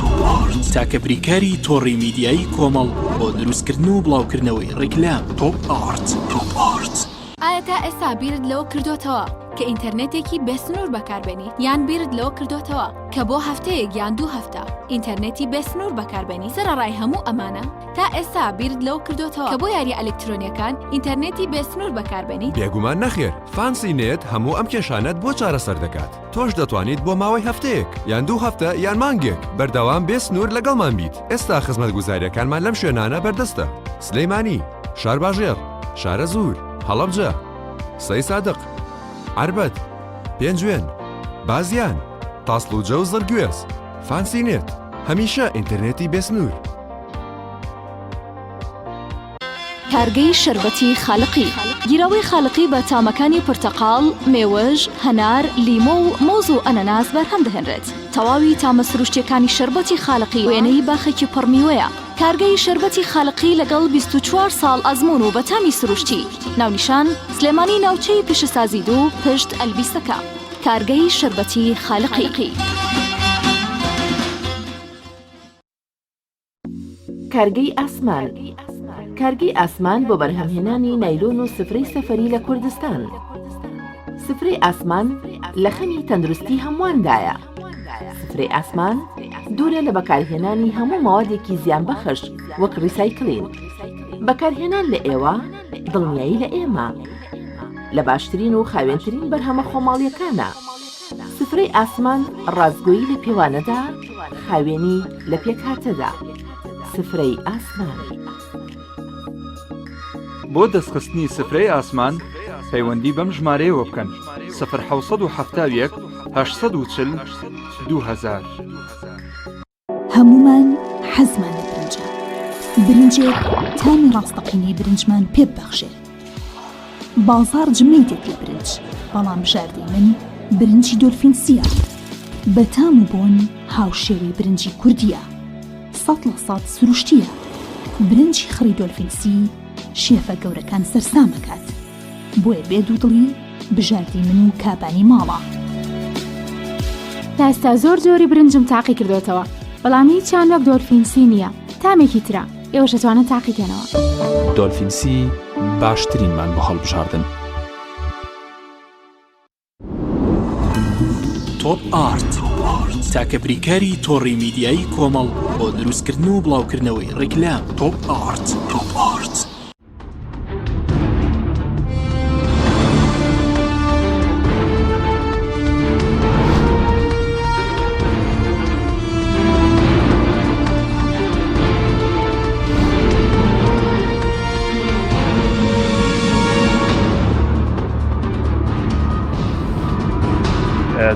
Speaker 6: تاکە بریکاری تۆڕی میدیایی کۆمەڵ بۆ دروستکردن و بڵاوکردنەوەی ڕیکلام تۆپ ئارت تۆپ ئارت.
Speaker 7: ئایا تا ئێستا بیرت لەوە کردۆتەوە کە ئینتەرنێتێکی بێسنوور بەکاربێنیت؟ یان بیرت لەوە کردۆتەوە کە بۆ هەفتەیەک یان دوو هەفتە ئینتەرنێتی بێسنوور بەکاربێنیت؟ سەرەڕای هەموو ئەمانە تا ئێستا بیرت لەوە کردۆتەوە کە بۆ یارییە ئەلکترۆنییەکان ئینتەرنێتی بێسنوور بەکاربێنیت؟
Speaker 8: بێگومان نەخێر، فانسی نێت هەموو ئەم کێشانەت بۆ چارەسەر دەکات، تۆش دەتوانیت بۆ ماوەی هەفتەیەک، یان دوو هەفتە، یان مانگێک بەردەوام بێ سنوور لەگەڵمان بیت، ئێستا خزمەتگوزارییەکانمان لەم شوێنانە بەردەستە، سلێمانی، شارباژێڕ، شارەزوور، هەڵەبجە، سەیسادق، عەربەت، پێنجوێن، بازیان، تاسڵوجە و زڕگوێز. فانسی نێت، هەمیشە ئینتەرنێتی بێسنوور.
Speaker 7: کارگەی شەربەتی خالقی. گیراوەی خالقی بە تامەکانی پرتەقاڵ، مێوژ، هەنار، لیمۆ و مۆز و ئەنەناس بەرهەم دەهێنرێت. تەواوی تامە سروشتییەکانی شەربەتی خالقی وێنەی باخێکی پڕ میوەیە. کارگەی شەربەتی خالقی لەگەڵ 24 ساڵ ئەزموون و بە تامی سروشتی. ناونیشان، سلێمانی ناوچەی پیشەسازی دوو پشت ئەلبیسەکە. کارگەی شەربەتی خالقی.
Speaker 9: کارگەی ئاسمان کارگەی ئاسمان بۆ بەرهەمهێنانی نایلۆن و سفرەی سەفەری لە کوردستان. سفرەی ئاسمان لە خەمی تەندروستی هەموواندایە. سفرەی ئاسمان دوورە لە بەکارهێنانی هەموو مەوادێکی زیانبەخش وەک ڕیسایکلین. بەکارهێنان لە ئێوە دڵنیایی لە ئێمە. لە باشترین و خاوێنترین بەرهەمە خۆماڵیەکانە. سفرەی ئاسمان ڕاستگۆیی لە پێوانەدا، خاوێنی لە پێکهاتەدا. سفرەی ئاسمان.
Speaker 10: بۆ دەستخستنی سفرەی ئاسمان پەیوەندی بەم ژمارەیەوە بکەن، سفر 771 840 2000.
Speaker 11: هەموومان حەزمان لە برنجە، برنجێک تامی ڕاستەقینەی برنجمان پێ ببەخشێت. بازاڕ جمەی دێت لە برنج، بەڵام بژاردەی من برنجی دۆلفینسییە. بە تام و بۆن هاوشێوەی برنجی کوردییە. سەد لە سەد سروشتییە. برنجی خڕی دۆلفینسی شێفە گەورەکان سەرسام ئەکات. بۆیە بێ دوودڵی بژاردەی من و کابانی ماڵە.
Speaker 12: تا ئێستا زۆر جۆری برنجم تاقی کردۆتەوە بەڵام هیچیان وەک دۆلفینسی نییە تامێکی ترە ئێوەش ئەتوانن تاقیکەنەوە.
Speaker 6: دۆلفینسی باشترینمان بۆ هەڵبژاردن. تۆپ ئارت. تاکە بریکاری تۆڕی میدیایی کۆمەڵ بۆ دروستکردن و بڵاوکردنەوەی ڕیکلام تۆپ ئارت. تۆپ ئارت.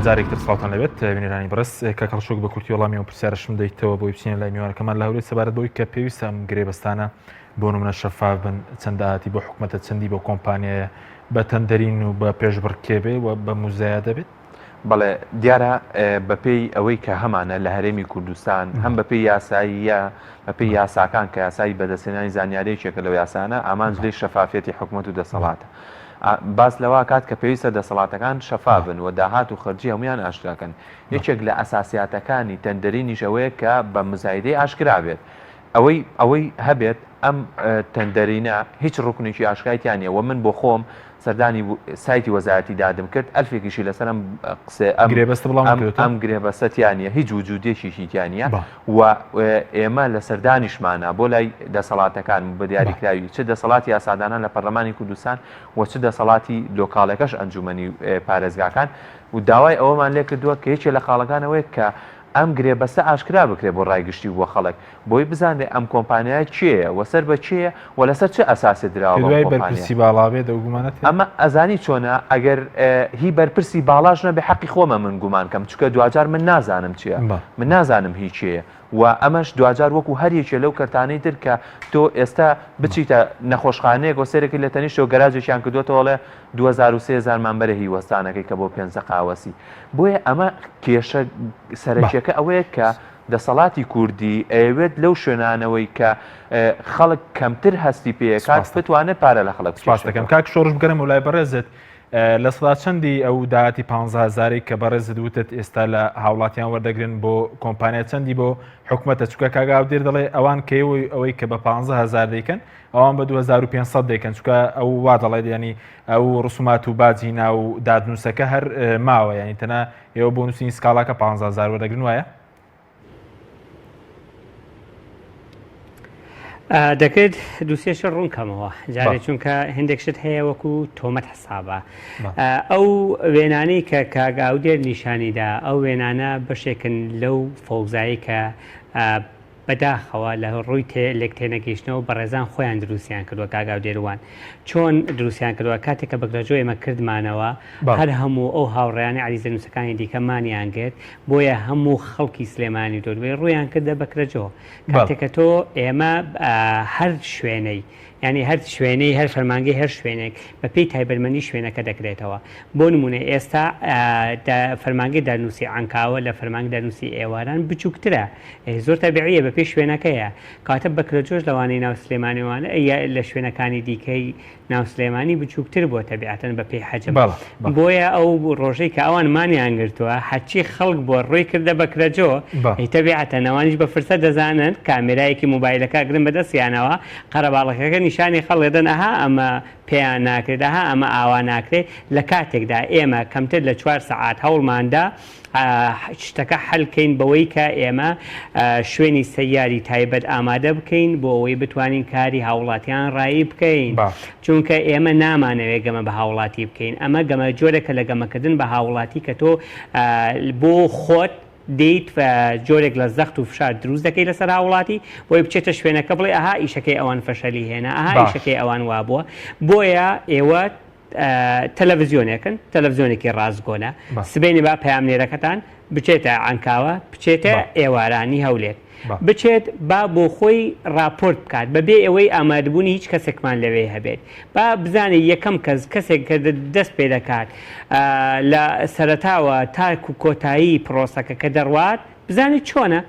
Speaker 1: جارێک تر سڵاوتان لەبێت بینەرانی بەڕێز کاک هەڵشۆک بە کورتی وەڵامی ئەو پرسیارەشم دەیتەوە بۆی بچینە لای میوانەکەمان لە هەولێر سەبارەت بەوەی کە پێویستە ئەم گرێبەستانە بۆ نمونە شەفاف بن چەند داهاتی بۆ حکومەتە چەندی بۆ کۆمپانیایە بە تەندەرین و بە پێشبڕکێ بێ و بە موزایە دەبێت؟
Speaker 4: بەڵێ دیارە بەپێی ئەوەی کە هەمانە لە هەرێمی کوردستان هەم بەپێی یاساییە بەپێی یاساکان کە یاسایی بەدەستهێنانی زانیاری یەکێکە لەو یاسانە ئامانج لێی شەفافیەتی حکومەت و دەسەڵاتە باس لەوە کات کە پێویستە دەسەڵاتەکان شەفافن و داهات و خەرجی هەمویان ئاشکراکەن یەکێک لە ئەساسیاتەکانی تەندەرینیش ئەوەیە کە بە مزایدەی ئاشکرا بێت ئەوەی ئەوەی هەبێت ئەم تەندەرینە هیچ ڕوکنێکی ئاشکرای تیا نیە وە من بۆ خۆم سەردانی سایتی وەزارەتی دادم کرد ئەلفێکیشی لەسەر ئەم قسەی ئەم
Speaker 1: گرێبەستە بڵاو
Speaker 4: ئەم
Speaker 1: نەکردۆتەوە؟
Speaker 4: ئەم گرێبەستە تیا نیە هیچ وجودێکیشی تیا نیە
Speaker 1: با.
Speaker 4: و ئێمە لە سەردانیشمانا بۆ لای دەسەڵاتەکان بە
Speaker 1: با.
Speaker 4: دیاریکراوی چ دەسەڵاتی یاسادانان لە پەرلەمانی کوردستان و چ دەسەڵاتی لۆکاڵەکەش ئەنجومەنی پارێزگاکان و داوای ئەوەمان لێکردووە کە یەکێ لە خاڵەکان ئەوەیە کە ئەم گرێبەستە ئاشکرا بکرێت بۆ ڕای گشتی و بۆ خەڵک، بۆی بزانرێت ئەم کۆمپانیایە کێیە و سەر بە کێیە و لەسەر چ ئەساسێ دراوە
Speaker 1: کە
Speaker 4: بەم
Speaker 1: دوای
Speaker 4: کۆمپانیایە.
Speaker 1: بەرپرسی باڵا بێت ئەو گومانەت هەیە؟
Speaker 4: ئەمە ئەزانی چۆنە ئەگەر هی بەرپرسی باڵاش نەبێ حەقی خۆمە من گومان کەم چونکە دواجار من نازانم چیە من نازانم هی کێیە و ئەمەش دواجار وەکو هەر یەکێ لەو کەرتانەی تر کە تۆ ئێستا بچیتە نەخۆشخانەیەک و سەیرەکەی لە تەنیشتەوە گەراجێکیان کردۆتەوە ئەڵێ 2000 3000 مان بەرە هی وەستانەکەی کە بۆ پێنجە قاوەسی بۆیە ئەمە کێشە سەرەکیەکە ئەوەیە کە دەسەڵاتی کوردی ئەیەوێت لەو شوێنانەوەی کە خەڵک کەمتر هەستی پێکات بتوانێت پارە لە خەڵک
Speaker 1: سپاس دەکەم کاک شۆڕش بگەرم و لای بەڕێزت لە سەدا چەندی ئەو داهاتی 15 هزاری کە بەڕێزت وتت ئێستا لە هاوڵاتیان وەردەگرن بۆ کۆمپانیا چەندی بۆ حکومەتە چونکە کاک ئاودێر دەڵێ ئەوان کەیەوەی ئەوەی کە بە 15 هزار دەیکەن ئەوان بە 2500 دەیکەن چونکە ئەو وا دەڵێت ینی ئەو ڕسومات و باجی ناو دادنووسەکە هەر ماوە ینی تەنها ئێوە بۆ نووسینی سکاڵاکە 15 هزار وەردەگرن وایە؟
Speaker 5: دەکرێت دوسێ شت ڕوون کەمەوە جارێ چونکە هەندێک شت هەیە وەکو تۆمەت حسابە ئەو وێنانەی کە کاک ئاودێر نیشانیدا ئەو وێنانە بەشێکن لەو فەوزایی کە بەداخەوە لە ڕووی تێ لێک تێنەگەیشتنەوە بەڕێزان خۆیان دروستیان کردووە کاک ئاودێروان چۆن دروستیان کردووە کاتێک کە بەگرەجۆ ئێمە کردمانەوە هەر هەموو ئەو هاوڕێیانی عەریزەنووسەکانی دیکە مانیان گرت بۆیە هەموو خەڵکی سلێمانی و دەوروبەری ڕوویان کردە بەکرەجۆ کاتێک کە تۆ ئێمە هەر شوێنەی یانی هەر شوێنەی هەر فەرمانگەی هەر شوێنێک بە پێی تایبەتمەندی شوێنەکە دەکرێتەوە بۆ نمونە ئێستا فەرمانگەی دارنووسی عەنکاوە لە فەرمانگەی دارنووسی ئێواران بچووکترە زۆر تەبیعیە بە پێی شوێنەکەیە کەواتە بەکرەجۆش لەوانەی ناو سلێمانی وانە لە شوێنەکانی دیکەی ناو سلێمانی بچووکتر بووە تەبیعەتەن بە پێی حەجم بۆیە ئەو ڕۆژەی کە ئەوان مانیان گرتووە هەرچی خەڵک بووە ڕووی کردە بەکرەجۆ تەبیعەتەن ئەوانیش بە فرسەت دەزانن کامێرایەکی مۆبایلەکە ئەگرن بە دەستیانەوە قەرەباڵەکەکە نیشانی خەڵک دەدەن ئەها ئەمە پێیان ناکرێت ئەها ئەمە ئاوا ناکرێت لە کاتێکدا ئێمە کەمتر لە چوار سەعات هەوڵماندا شتەکە حەل کەین بەوەی کە ئێمە شوێنی سەیاری تایبەت ئامادە بکەین بۆ ئەوەی بتوانین کاری هاوڵاتیان ڕایی بکەین چونکە ئێمە نامانەوێت گەمە بە هاوڵاتی بکەین ئەمە گەمە جۆرێکە لە گەمەکردن بە هاوڵاتی کە تۆ بۆ خۆت دێیت جۆرێک لە زەخت و فشار دروست دەکەی لەسەر هاوڵاتی بۆی بچێتە شوێنەکە بڵێ ئەها ئیشەکەی ئەوان فەشەلی هێنا ئەها ئیشەکەی ئەوان وابووە بۆیە ئێوە تەلەڤزیۆنێکن، تەلەڤزیۆنێکی ڕاستگۆنە، سبەینێ با پەیامنێرەکەتان بچێتە عەنکاوە، بچێتە ئێوارانی هەولێر، بچێت با بۆ خۆی ڕاپۆرت بکات بەبێ ئەوەی ئامادەبوونی هیچ کەسێکمان لەوێ هەبێت، با بزانێت یەکەم کەس کەسێک کە دەست پێ دەکات لە سەرەتاوە تاکو کۆتایی پرۆسەکە کە دەڕوات بزانێت چۆنە.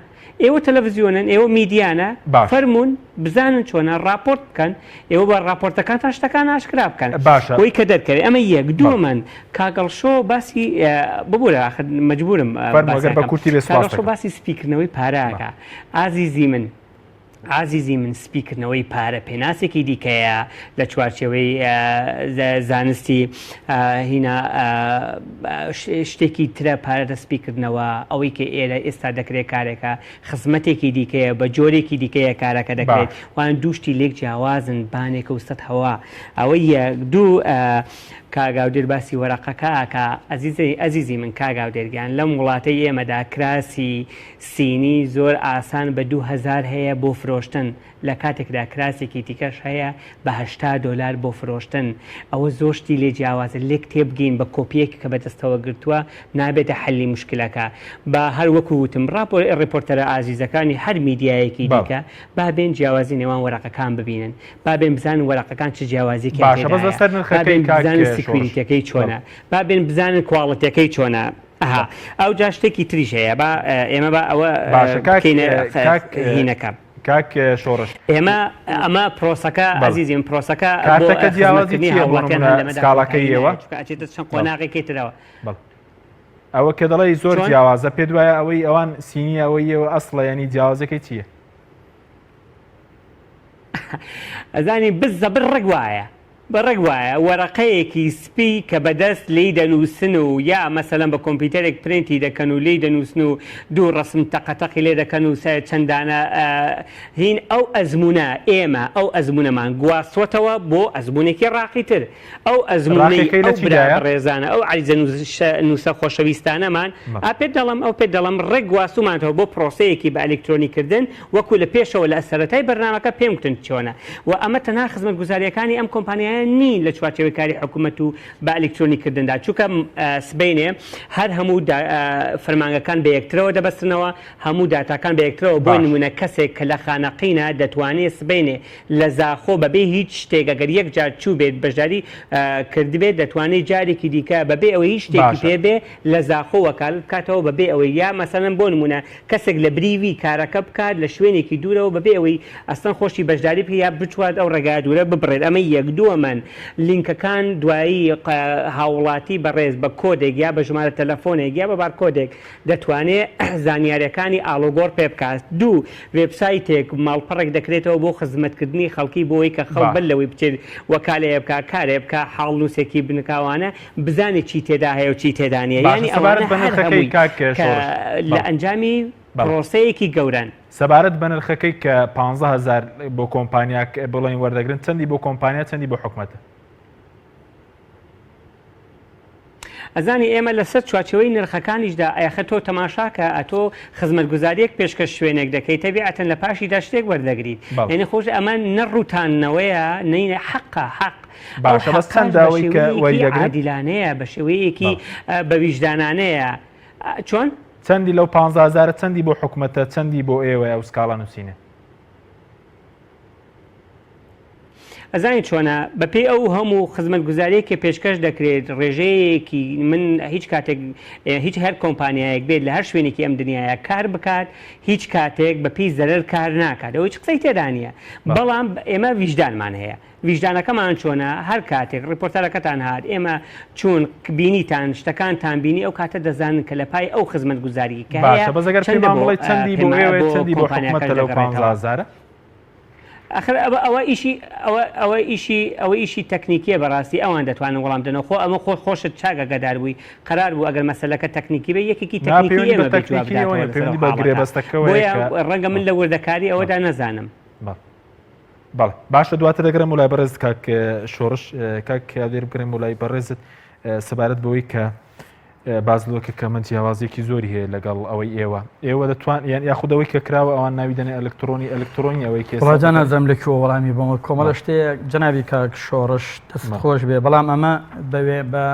Speaker 5: ئێوە تەلەفزیۆنن، ئێوە میدیانە،
Speaker 1: باش.
Speaker 5: فەرموون بزانن چۆنە، ڕاپۆرت بکەن، ئێوە بە ڕاپۆرتەکانتان شتەکان ئاشکرا بکەن.
Speaker 1: باشە.
Speaker 5: بۆی کە دەرکەوێ. ئەمە یەک.
Speaker 1: بەڵێ.
Speaker 5: دووەمەن، کاک ئەڵشۆ باسی، ببورە ئاخر مەجبوورم
Speaker 1: فەرموو
Speaker 5: باسی
Speaker 1: ئەگەر بە
Speaker 5: ئەکەم.
Speaker 1: کورتی بێ
Speaker 5: کاک
Speaker 1: سوپاست
Speaker 5: ئەڵشۆ
Speaker 1: دەکەم.
Speaker 5: باسی سپیکردنەوەی پارە
Speaker 1: بەڵێ.
Speaker 5: ئەکا. ئازیزی من. ئازیزی من سپیکردنەوەی پارە پێناسێکی دیکەیە لە چوارچێوەی زانستی هینا شتێکی ترە پارە لە سپیکردنەوە ئەوەی کە ئێرە ئێستا دەکرێت کارێکە خزمەتێکی دیکەیە بە جۆرێکی دیکەیە کارەکە دەکرێت وان دووشتی لێک جیاوازن بانێکە و سەد هەوا ئەوەی یەک دوو کاک ئاودێر باسی وەرەقەکە ئاکا ئەزیزی ئەزیزی من کاک ئاودێر گیان لەم وڵاتەی ئێمەدا کراسی سینی زۆر ئاسان بە 2000 هەیە بۆ فرۆشتن لە کاتێکدا کراسێکی دیکەش هەیە بە 80 دۆلار بۆ فرۆشتن ئەوە زۆر شتی لێ جیاوازە لێک تێبگەین بە کۆپیەک کە بەدەستەوە گرتووە نابێتە حەلی مشکلەکە با هەر وەکو وتم ڕاپۆر ڕێپۆرتەرە ئازیزەکانی هەر میدیایەکی دیکە با بێن جیاوازی نێوان وەرەقەکان ببینن با بێن بزانن وەرەقەکان چ جیاوازیەکیان
Speaker 1: باشە بەس
Speaker 5: تێدایە
Speaker 1: لەسەر
Speaker 5: با
Speaker 1: نرخەکەی
Speaker 5: بێن
Speaker 1: کاک
Speaker 5: بزانن
Speaker 1: شۆڕش
Speaker 5: سیکوریتیەکەی
Speaker 1: بەڵێ
Speaker 5: چۆنە با بێن بزانن کواڵتیەکەی چۆنە ئەها ئەوجا شتێکی تریش هەیە با ئێمە با ئەوە
Speaker 1: باشە کاک
Speaker 5: بکەینە
Speaker 1: کاک
Speaker 5: هینەکە
Speaker 1: کاک شۆڕش
Speaker 5: ئێمە ئەمە پرۆسەکە
Speaker 1: بەڵێ
Speaker 5: ئەزیزی من پرۆسەکە بۆ
Speaker 1: کارتەکە جیاوازی
Speaker 5: خزمەتکردنی
Speaker 1: چییە بۆ
Speaker 5: هاوڵاتیان
Speaker 1: نمونە
Speaker 5: هەر لەمەدا
Speaker 1: سکاڵاکەی
Speaker 5: کۆتایی
Speaker 1: ئێوە
Speaker 5: نایەت چونکە ئەچێتە چەند
Speaker 1: بەڵێ
Speaker 5: قۆناغێکی ترەوە
Speaker 1: بەڵێ ئەوە کە دەڵێی زۆر
Speaker 5: چۆن؟
Speaker 1: جیاوازە پێت وایە ئەوەی ئەوان سینیە ئەوەی ئێوە ئەسڵە یانی جیاوازەکەی چییە؟
Speaker 5: ئەزانی بزە بڕ ڕێک وایە ڕێک وایە وەرەقەیەکی سپی کە بەدەست لێی دەنووسن و یا مەسەلەن بە کۆمپیوتەرێک پرینتی دەکەن و لێی دەنووسن و دوو ڕەسم تەقەتەقی لێ دەکەن و چەند دانە هین ئەو ئەزموونە ئێمە ئەو ئەزموونەمان گواستووەتەوە بۆ ئەزموونێکی ڕاقیتر ئەو ئەزموونەی
Speaker 1: ڕاقیەکەی لە
Speaker 5: ئەو برا
Speaker 1: چیدایە؟
Speaker 5: بەڕێزانە ئەو عەریزە نووسە خۆشەویستانەمان
Speaker 1: بەڵێ.
Speaker 5: ئا پێت دەڵێم ئەو پێت دەڵێم ڕێک گواستوومانەتەوە بۆ پرۆسەیەکی بە ئەلیکترۆنی کردن وەکو لە پێشەوە لە سەرەتای بەرنامەکە پێم گوتن چۆنە و ئەمە تەنها خزمەتگوزارییەکانی ئەم کۆمپانیایە نین لە چوارچێوەی کاری حکومەت و بە ئەلیکترۆنی کردندا چونکە سبەینێ هەر هەموو فەرمانگەکان بە یەکترەوە دەبەستنەوە هەموو داتاکان بە یەکترەوە بۆ
Speaker 1: باش.
Speaker 5: نمونە کەسێک کە لە خانەقینە دەتوانێ سبەینێ لە زاخۆ بەبێ هیچ شتێک ئەگەر یەک جار چووبێت بەشداری کردبێت دەتوانێت جارێکی دیکە بەبێ ئەوەی هیچ شتێکی
Speaker 1: باشە.
Speaker 5: پێ بێ لە زاخۆ وەکالەت بکاتەوە بەبێ ئەوەی یا مەسەلەن بۆ نمونە کەسێک لە بری وی کارەکە بکات لە شوێنێکی دوورەوە بەبێ ئەوەی ئەسڵەن خۆشی بەشداری بکات یا بتوانێت ئەو ڕێگایە دوورە ببڕێت ئەمە یەک دووەمەن لینکەکان دوایی هاووڵاتی بەڕێز بە کۆدێک یا بە ژمارە تەلەفۆنێک یا بە بارکۆدێک دەتوانێ زانیاریەکانی ئاڵوگۆڕ پێ بکات. دوو، وێبسایتێک، ماڵپەڕێک دەکرێتەوە بۆ خزمەتکردنی خەڵکی بۆ ئەوەی کە خەڵک
Speaker 1: باش.
Speaker 5: بەر لەوەی بچێت وەکالەیە بکا، کارێ بکا، حاڵنووسێکی بنکاوانە بزانێ چی تێدا هەیە و چی تێدا نییە.
Speaker 1: باشە
Speaker 5: یانی
Speaker 1: سەبارەت
Speaker 5: ئەوانە
Speaker 1: بە
Speaker 5: هەر
Speaker 1: نرخەکەی
Speaker 5: هەمووی
Speaker 1: کاک
Speaker 5: کە
Speaker 1: شۆڕش
Speaker 5: لە
Speaker 1: بەڵێ.
Speaker 5: ئەنجامی
Speaker 1: بەڵێ.
Speaker 5: پرۆسەیەکی گەورەن.
Speaker 1: سەبارەت بە نرخەکەی کە 15 هەزار بۆ کۆمپانیا بڵێین وەردەگرن چەندی بۆ کۆمپانیا چەندی بۆ حکومەتە؟
Speaker 5: ئەزانی ئێمە لەسەر چوارچێوەی نرخەکانیشدا ئەخە تۆ تەماشاکە ئەتۆ خزمەتگوزاریەک پێشکەش شوێنێک دەکەی تەبیعەتەن لە پاشیدا شتێک وەردەگریت یعنی خۆش ئەمە نە ڕووتاندنەوەیە نە حەقە حەق ئەو
Speaker 1: باشە بەس
Speaker 5: حەقەش
Speaker 1: چەندە
Speaker 5: بە
Speaker 1: ئەوەی کە
Speaker 5: شێوەیەکی
Speaker 1: وەریدەگرن؟
Speaker 5: عادیلانەیە بە شێوەیەکی
Speaker 1: بەڵێ.
Speaker 5: بە ویژدانانەیە چۆن؟
Speaker 1: چەندی لەو 15 هەزارە چەندی بۆ حکومەتە چەندی بۆ ئێوەیە ئەو سکاڵا نووسینە؟
Speaker 5: ئەزانی چۆنە بەپێی ئەو هەموو خزمەتگوزاریەک کە پێشکەش دەکرێت ڕێژەیەکی من هیچ کاتێک هیچ هەر کۆمپانیایەک بێت لە هەر شوێنێکی ئەم دنیاە کار بکات هیچ کاتێک بەپێی زەرەر کار ناکات ئەو هیچ قسەی تێدا نییە بەڵام ئێمە ویژدانمان هەیە ویژدانەکەمان چۆنە هەر کاتێک ڕیپۆرتەرەکەتان هات ئێمە چوون بینیتان شتەکانتان بینی ئەو کاتە دەزانن کە لە پای ئەو خزمەتگوزاری کە هەیە
Speaker 1: باشە بەس ئەگەر
Speaker 5: چەندە
Speaker 1: پێمان
Speaker 5: بۆ
Speaker 1: بڵێ چەندی بۆ
Speaker 5: پێما
Speaker 1: ئێوەیە
Speaker 5: بۆ
Speaker 1: چەندی بۆ
Speaker 5: کۆمپانیاکەش
Speaker 1: حکومەتە لەو
Speaker 5: دەگەڕێتەوە
Speaker 1: 15 هەزارە؟
Speaker 5: ئەخر ئەوە ئەوە ئیشی ئەوە ئەوە ئیشی ئەوە ئیشی تەکنیکیە بەڕاستی ئەوان دەتوانن وەڵام دەنەوە خۆ ئەمە خۆ خۆشت چاک ئەگەدار بووی قەرار بوو ئەگەر مەسەلەکە تەکنیکی بێ یەکێکی
Speaker 1: نا
Speaker 5: تەکنیکی
Speaker 1: پەیوەندی بە
Speaker 5: ئێمە بێ جواب
Speaker 1: تەکنیکی ئەوە
Speaker 5: داتەوە
Speaker 1: نیە
Speaker 5: لەسەر ئەو
Speaker 1: پەیوەندی بە
Speaker 5: حاڵەتە
Speaker 1: گرێبەستەکەوەیە
Speaker 5: بۆیە
Speaker 1: کە
Speaker 5: ڕەنگە من
Speaker 1: بەڵێ
Speaker 5: لە وردەکاری
Speaker 1: بەڵێ
Speaker 5: ئەوەدا نەزانم.
Speaker 1: بەڵێ بەڵێ باشە دواتر دەگەڕێم بۆ لای بەڕێزت کاک شۆڕش کاک هاودێر بگەڕێم بۆ لای بەڕێزت سەبارەت بەوەی کە باس لەوە کە من جیاوازیەکی زۆری هەیە لەگەڵ ئەوەی ئێوە ئێوە دەتوان یان یاخودەوەی کە کراوە ئەوان ناوی دەنێ ئەلکترۆنی ئەلکترۆنی ئەوەی کێ
Speaker 3: وڵا جان نازانم لە کوێوە وەڵامی بۆمە کۆمەڵە شتێ جەنابی کاک شۆڕش دەست خۆش بێ بەڵام ئەمە بەوێ بە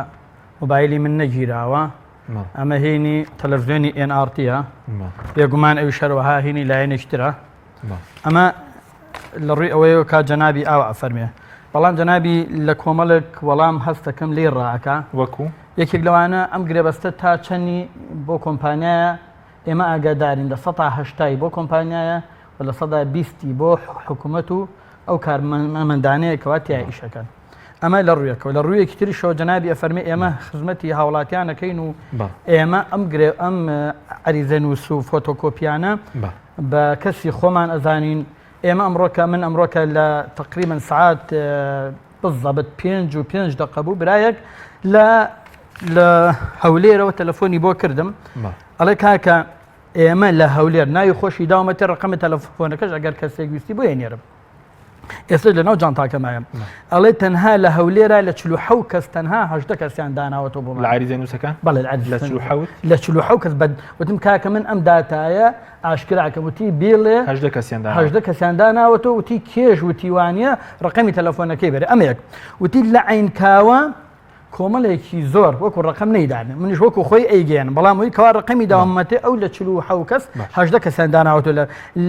Speaker 3: مۆبایلی من نەگیراوە ئەمە هینی تەلەڤزیۆنی NRT ە بێگومان ئەوی شەروەها هینی لایەنێکی ترە ئەمە لە ڕووی ئەوەیەوە کا جەنابی ئاوا ئەفەرمێ بەڵام جەنابی لە کۆمەڵێک وەڵام هەستەکەم لێی ڕائەکا
Speaker 1: وەکو؟
Speaker 3: یەکێک لەوانە ئەم گرێبەستە تا چەنی بۆ کۆمپانیایە ئێمە ئاگادارین لە سەتا هەشتای بۆ کۆمپانیایە و لە سەدا بیستی بۆ حکوومەت و ئەو کارمەندانەیە کەوا تیا ئیشەکەن ئەمە لە ڕوویەکەوە لە ڕوویەکی تریشەوە جەنابی ئەفەرمێ ئێمە خزمەتی هاوڵاتیانەکەین و ئێمە ئەم گرێ ئەم عەریزەنووس و فۆتۆکۆپیانە بە کەسی خۆمان ئەزانین. ئێمە ئەمڕۆکە من ئەمڕۆکە لە تقریبا سعات بالضبط پێنج و پێنج دقە بوو برایەک لە لە هەولێرەوە تەلەفۆنی بۆ کردم ئەڵێ کاکە ئێمە لە هەولێر ناوی خۆشی داومەتە ڕقەمە تەلەفۆنەکەش ئەگەر کەسێک ویستی بۆ نێرم ئێستا لە ناو جانتاکەمایە ئەڵێ تەنها لە هەولێرە لە 46 کەس تەنها هەشدە کەسیان داناوەتەوە بۆ
Speaker 1: لە عریزە نووسەکان
Speaker 3: بەڵێ
Speaker 1: لە 46
Speaker 3: لە 46 کەس بە وتم کاکە من ئەم داتایە ئاشکراکەم وتی بیڵێ
Speaker 1: هەژدە کەسیان داناوە
Speaker 3: هەژدە کەسیان داناوەتەوە وتی کێش وتی وانە ڕقەمی تەلەفۆنەکەی بەرێ ئەمە یەک وتی لە عینکاوە کۆمەڵێکی زۆر وەکو ڕقم نەیدانێ منیش وەکو خۆی ئەیگەیەنم بەڵام وی کەوا ڕقەمی داومەتێ ئەو لە 46 کەس هەژدە کەسیان داناوەتەوە لە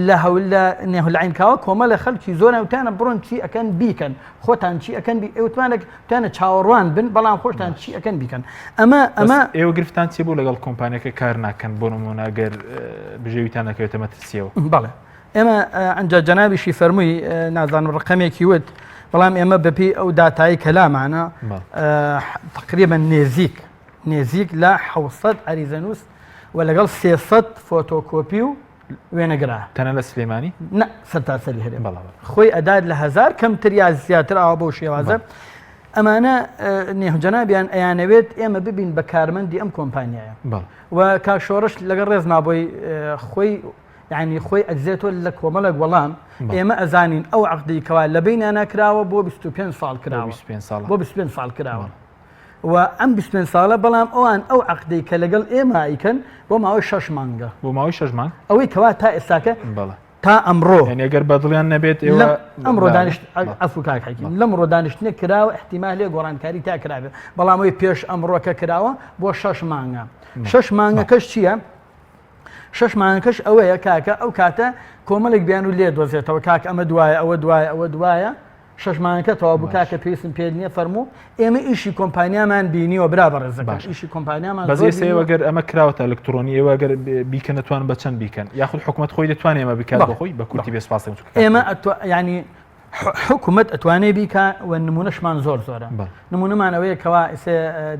Speaker 3: لە هەول لە نێهو لە عینکاوە کۆمەڵێ خەڵکی زۆر وتیانە بڕۆن چی ئەکەن بیکەن خۆتان چی ئەکەن بی ئەوتمانێک تانە چاوەڕوان بن بەڵام خۆشتان چی ئەکەن بیکەن ئەمە ئەمە
Speaker 1: ئێوە گرفتان چی بوو لەگەڵ کۆمپانیەکە کار ناکەن بۆ نمونە گەر بژێویتان دەکەوێتە مەترسیەوە؟
Speaker 3: بەڵێ ئێمە ئەنجا جەنابیشی فەرمووی نازانم ڕقەمێکی وت بەڵام ئێمە بەپی ئەو داتایی کەلامانە تقریبا نێزیک نێزیک لە 600 عریزەنووس و لەگەڵ 300 فۆتۆکۆپی و وێنەگرە.
Speaker 1: تەنە لە سلێمانی؟
Speaker 3: نا سەرتاسەری هەرێم. بەڵێ بەڵێ. خۆی ئەدات لە هەزار کەمتر یا زیاتر ئاوا بەو شێوازە. ئەمانە نێه جەنابیان ئەیانەوێت ئێمە ببین بە کارمەندی ئەم کۆمپانیایە.
Speaker 1: بەڵێ.
Speaker 3: و کاک شۆڕش لەگەڵ ڕێزما بۆی خۆی یعنی خۆی ئەدزێتەوە لە کۆمەڵێک وەڵام ئێمە ئەزانین ئەو عەقدەی کەوا لە بەینانا کراوە بۆ 25 ساڵ کراوە.
Speaker 1: بۆ 25 ساڵە.
Speaker 3: بۆ 25 ساڵ کراوە. و ئەم 25 ساڵە بەڵام ئەوان ئەو عەقدەی کە لەگەڵ ئێمە ئەیکەن بۆ ماوەی شەش مانگە.
Speaker 1: بۆ ماوەی شەش مانگ؟
Speaker 3: ئەوەی کەوا تا ئێستاکە
Speaker 1: بەڵێ.
Speaker 3: تا ئەمڕۆ.
Speaker 1: یانی ئەگەر بە دڵیان نەبێت ئێوە
Speaker 3: لەم ئەمڕۆ دانیشت عەفو کاک حەکیم لەمڕۆ دانیشتنێک کراوە ئیحتیمال هەیە گۆڕانکاری تا کرابێ بەڵام ئەوەی پێش ئەمڕۆکە کراوە بۆ شەش مانگە شەش مانگەکەش چییە؟ شەش مانگەکەش ئەوەیە کاکە ئەو کاتە کۆمەڵێک بیان و لێ دۆزێتەوە کاک ئەمە دوایە ئەوە دوایە ئەوە دوایە شەش مانگەکە تەواو بوو کاکە پێویستم پێت نییە فەرموو ئێمە ئیشی کۆمپانیامان بینیوە برا بەڕێزەکەم
Speaker 1: باشە.
Speaker 3: ئیشی کۆمپانیامان
Speaker 1: بەس
Speaker 3: زۆر
Speaker 1: ئێستا ئێوە
Speaker 3: بینیوە.
Speaker 1: گەر ئەمە کراوەتە ئەلکترۆنی ئێوە گەر بیکەن دەتوانن بە چەند بیکەن یاخود حکومەت خۆی دەتوانێت ئەمە بکات
Speaker 3: بەڵێ.
Speaker 1: بۆ خۆی بە کورتی
Speaker 3: بەڵێ.
Speaker 1: بێ سپاس دەکەم چونکە کات
Speaker 3: ئێمە
Speaker 1: کەمە.
Speaker 3: ئەتوا یعنی ح- حکومەت ئەتوانێ بیکا و نمونەشمان زۆر زۆرە
Speaker 1: بەڵێ.
Speaker 3: نمونەمان ئەوەیە کەوا ئێسێ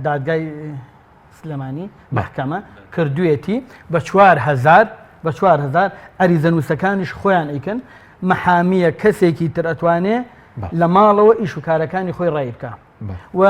Speaker 3: دادگای سلێمانی مەحکەمە کردوێتی بە 4000 بە 4000 عەریزەنووسەکانیش خۆیان ئەیکەن مەحامیە کەسێکی تر ئەتوانێ لە ماڵەوە ئیش و کارەکانی خۆی ڕای بکە و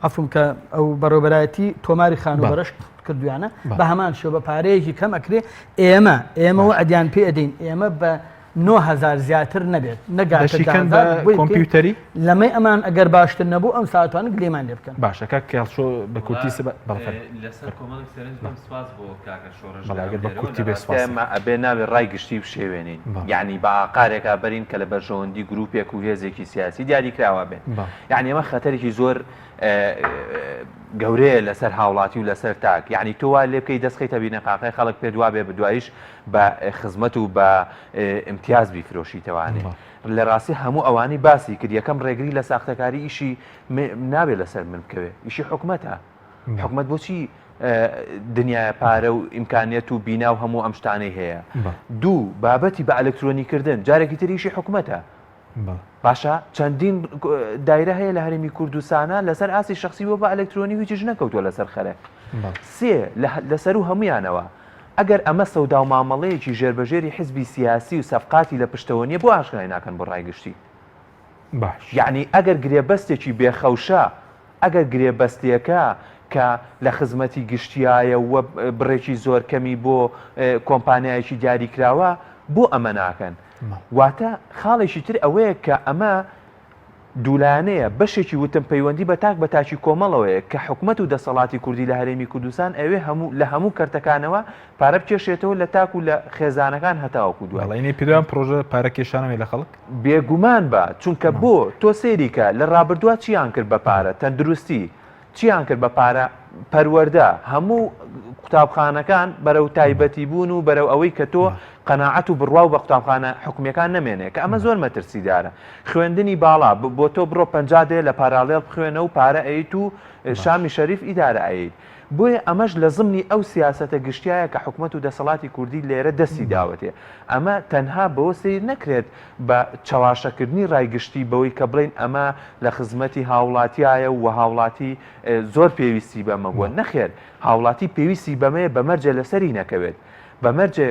Speaker 3: عفوم کە ئەو بەڕێوبەرایەتی تۆماری خانووبەرەش کردویانە بە هەمان شێوە بە پارەیەکی کەم ئەکرێ ئێمە ئێمە و ئەدیان پێ ئەدەین ئێمە بە 9000 زیاتر نەبێت نەگاتە
Speaker 1: دەشیکەن
Speaker 3: 10000
Speaker 1: بە
Speaker 3: بۆی بکەین.
Speaker 1: کۆمپیوتەری؟
Speaker 3: لەمەی ئەمان ئەگەر باشتر نەبوو ئەم ساتوانە گلەیمان لێ بکەن.
Speaker 1: باشە کاک کێڵشۆ بە کورتی سبە بەڵێ فەرموو.
Speaker 4: لەسەر کۆمەڵێک سەرنج بم سپاس بۆ کاکە شۆڕش
Speaker 1: بەڵێ
Speaker 4: لە
Speaker 1: ئەگەر بە
Speaker 4: هەولێرەوە
Speaker 1: کورتی
Speaker 4: لە
Speaker 1: بێ
Speaker 4: ڕاستیا
Speaker 1: سپاس.
Speaker 4: ئێمە ئەبێ ناوی ڕای گشتی بشێوێنین
Speaker 1: بەڵێ.
Speaker 4: یەعنی بە ئاقارێکا بەرین کە لە بەرژەوەندی گروپێک و هێزێکی سیاسی دیاریکراوا بێت
Speaker 1: بەڵێ.
Speaker 4: یەعنی ئەمە خەتەرێکی زۆر گەورەیە لەسەر هاوڵاتی و لەسەر تاک یەعنی تۆ وا لێ بکەی دەست خەیتە بینەقاقای خەڵک پێت وابێ دوایش بە خزمەت و بە ئیمتیاز بیفرۆشیتەوانێ لە ڕاستی هەموو ئەوانەی باسی کرد یەکەم ڕێگری لە ساختەکاری ئیشی نابێ لەسەر من بکەوێ ئیشی حکومەتە حکومەت بۆچی دنیاە پارە و ئیمکانیەت و بینا و هەموو ئەم شتانەی هەیە دوو بابەتی بە ئەلکترۆنی کردن جارێکی تر ئیشی حکومەتە باشە چەندین دایرە هەیە لە هەرێمی کوردستانە لەسەر ئاستی شخصی بۆ بە ئەلکترۆنی هیچیش نەکەوتووە لەسەر خەرەک سێ لەسەر و هەمویانەوە ئەگەر ئەمە سەودا و مامەڵەیەکی ژێربەژێری حزبی سیاسی و سەفقاتی لە پشتەوە نیە بۆ ئاشکرای ناکەن بۆ ڕای گشتی؟
Speaker 1: باش.
Speaker 4: یەعنی ئەگەر گرێبەستێکی بێ خەوشە، ئەگەر گرێبەستێکە کە لە خزمەتی گشتیایە و بڕێکی زۆر کەمی بۆ کۆمپانیایەکی دیاریکراوە بۆ ئەمە ناکەن؟ واتە خاڵێکی تر ئەوەیە کە ئەمە دوولایەنەیە، بەشێکی وتم پەیوەندی بە تاک بە تاکی کۆمەڵەوەیە کە حکومەت و دەسەڵاتی کوردی لە هەرێمی کوردستان ئەوێ هەموو لە هەموو کەرتەکانەوە پارە بکێشێتەوە لە تاک و لە خێزانەکان هەتاوەکو دوای.
Speaker 1: بەڵێ ئینەی پێدوایان پڕۆژە پارە کێشانەوەی لە خەڵک؟
Speaker 4: بێگومان بە، چونکە بۆ؟ تۆ سەیری کە لە ڕابردووا چیان کرد بە پارە؟ تەندروستی، چیان کرد بە پارە؟ پەروەردە، هەموو قوتابخانەکان بەرەو تایبەتی بوون و بەرەو ئەوەی کە تۆ قەناعەت و بڕواو بە قوتابخانە حکومیەکان نەمێنێ کە ئەمە زۆر مەترسیدارە. خوێندنی باڵا، بۆ تۆ بڕۆ 50 دەیە لە پاراڵێڵ بخوێنە و پارە ئەیت و شامی شەریف ئیدارە ئەیت. بۆیە ئەمەش لە زمنی ئەو سیاسەتە گشتیایە کە حکومەت و دەسەڵاتی کوردی لێرە دەستی داوەتێ. ئەمە تەنها بەوە سەیر نەکرێت بە چەواشەکردنی ڕای گشتی بەوەی کە بڵێین ئەمە لە خزمەتی هاوڵاتیایە و هاوڵاتی زۆر پێویستی بەمە بووە، نەخێر هاوڵاتی پێویستی بەمەیە بە مەرجێ لەسەری نەکەوێت. بە مەرجێ